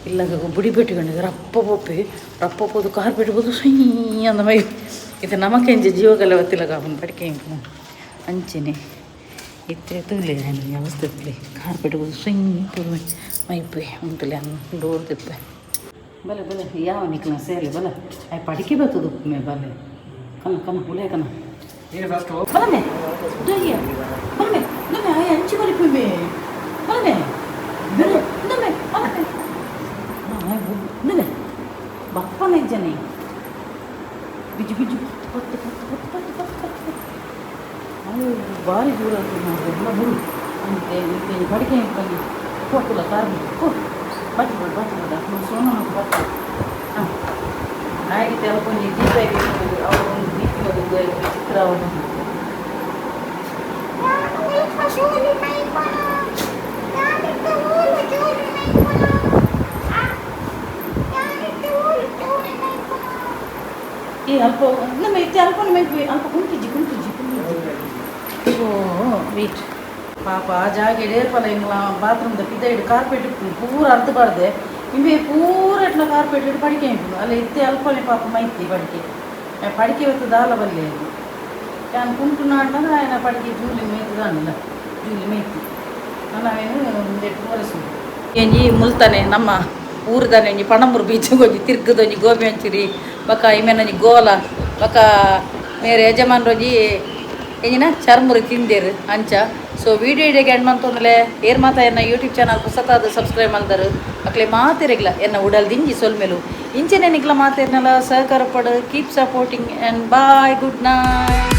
ಇಲ್ಲ ಬುಡಿ ಪೆಟ್ಟಿಕೊಂಡು ರಪ್ಪ ಪೊಪ್ಪಿ ರಪ್ಪ ಪೋದು ಕಾರ್ಪೆಟ್ ಪೋದು ಸುಯ್ ಅಂದ ಮೈ ಇದು ನಮಕೆಂಜಿ ಜೀವಗಲ ಒತ್ತಿಲ್ಲ ಕಾಪುನ ಪಡಿಕೆ ಇಂಪುನ ಅಂಚೆನೆ ಇತ್ತೆ ತೂಲೆ ಅವಸ್ಥೆ ತೂಲೆ ಕಾರ್ಪೆಟ್ ಪೋದು ಸುಯ್ ಪೋದು ಮೈಪೆ ಉಂಟುಲೆ ಅನ್ನ ಡೋರ್ ತಿಪ್ಪೆ. ಬಲೆ ಬಲೆ ಯಾವ ನಿಕ್ಲ ಸೇಲೆ ಬಲ ಆಯ್ ಪಡಿಕೆ ಬರ್ತದೆ ಉಪ್ಪುಮೆ ಬಲೆ ಕನ ಕನ ಉಲೆ ಕನ. ನೀನು ಫಸ್ಟ್. ಬಲಮೆ ದೊಯ್ಯ ಬಲಮೆ ನಮ್ಮೆ ಆಯ್ ಅಂಚಿ ಬಲಿಪುಮೆ ಬಲಮೆ ಬಲೆ ನಮ್ಮೆ ಬಲಮೆ ನಮ್ಮೆ ಬಪ್ಪನ ಇಜ್ಜನೆ ಬಿಜು ಬಿಜು ಪತ್ತು ಪತ್ತು ಪತ್ತು ಪತ್ತು ಪತ್ತು ಪತ್ತು ಪತ್ತು. ಅಯ್ಯೋ ಭಾರಿ ದೂರ ಆಗ್ತದೆ ನಾವು ಎಲ್ಲ ಮುರು ಅಂತೆ ಇಂತೆ ಬಡಿಕೆ ಬನ್ನಿ ಹೋಗ್ತಿಲ್ಲ ಕಾರ್ ಹೋ ಬಟ್ಟಿ ಬಿಡು ಬಟ್ಟಿ ಬಿಡ ಸೋನ ಬಟ್ಟಿ. ಹಾಂ ಹಾಗೆ ತೆಲಕೊಂಜಿ ದೀಪ ಅವ್ರು ಒಂದು ದೀಪ ಚಿತ್ರ ಅವರು. ಯಾನ್ ಒಲ್ಪ ಜೋಲಿ ಮೈಪುನ? ಯಾನಿತ್ತೆ ಓಲು ಜೋಲಿ ಮೈಪುನ? ಆ? ಯಾನಿತ್ತೆ ಓಲು ಜೋಲಿ ಮೈಪುನ? ಈ ಅಲ್ಪ ನಮ್ಮ ಇತ್ತೆ ಅಲ್ಪ ಮೈಪಿ ಅಲ್ಪ ಕುಂಟಿಜ್ಜಿ ಕುಂಟಿಜ್ಜಿ ಕುಂಟಿಜ್ಜಿ. ಓ ವೀಟ್ ಪಾಪ ಆ ಜಾಗೆ ಏರ್ಪಲ ಇಂಗ್ಲ ಬಾತ್ರೂಮ್ದ ಪಿದೈಡ್ ಕಾರ್ಪೆಟ್ ಪೂರ ಅರ್ಧ ಬಾರ್ದೆ ಇಂಬೆ ಪೂರ ಎಟ್ಲ ಕಾರ್ಪೆಟ್ ಇಟ್ಟು ಪಡಿಕೆ ಇಂಪುಂಡು ಅಲ್ಲ. ಇತ್ತೆ ಅಲ್ಪನೆ ಪಾಪ ಮೈತಿ ಪಡಿಕೆ ಪಡಿಕೆ ಹೊತ್ತು ದಾಲ ಬಲ್ಲೆ ಯಾನ್ ಕುಂಟು ನಾಡ್ನಗ ಆಯನ ಪಡಿಕೆ ಜೂಲಿ ಮೇಯ್ತದಾನಲ್ಲ ಜೂಲಿ ಮೇಯ್ತಿ ನಾವೇನು ಒಂದೆಟ್ಟು ಒರೆಸು ಒಂಜಿ ಮುಲ್ತಾನೆ ನಮ್ಮ ಊರುದಾನೆ ಒಂಜಿ ಪಣಂಬೂರು ಬೀಚ್ ಒಂಜಿ ತಿರ್ಗದ ಒಂಜಿ ಗೋಬಿ ಮಂಚೂರಿ ಬೊಕ ಇಮೆನ ಒಂಜಿ ಗೋಲ ಬೊಕ ಮೇರೆ ಯಜಮಾನ್ರೊಂಜಿ ಎಂಜಿನ ಚರ್ಮುರಿ ತಿಂದೇರು ಅಂಚ. ಸೊ ವೀಡಿಯೋ ಇಡೆಗೆ ಎಂಡ್ ಮಂತೊಂದಲೆ ಏರ್ ಮಾತ ಎನ್ನ ಯೂಟ್ಯೂಬ್ ಚಾನಲ್ ಪುಸತಾದ ಸಬ್ಸ್ಕ್ರೈಬ್ ಮಲ್ದರು ಅಕ್ಲೆ ಮಾತೆರೆಗ್ಲ ಎನ್ನ ಉಡಲ್ ದಿಂಜಿ ಸೊಲ್ಮೆಲು. ಇಂಚೆನೆ ನಿಕ್ಲ ಮಾತೆರ್ನಲ ಸಹಕಾರ ಪಡು. Keep supporting and bye, good night.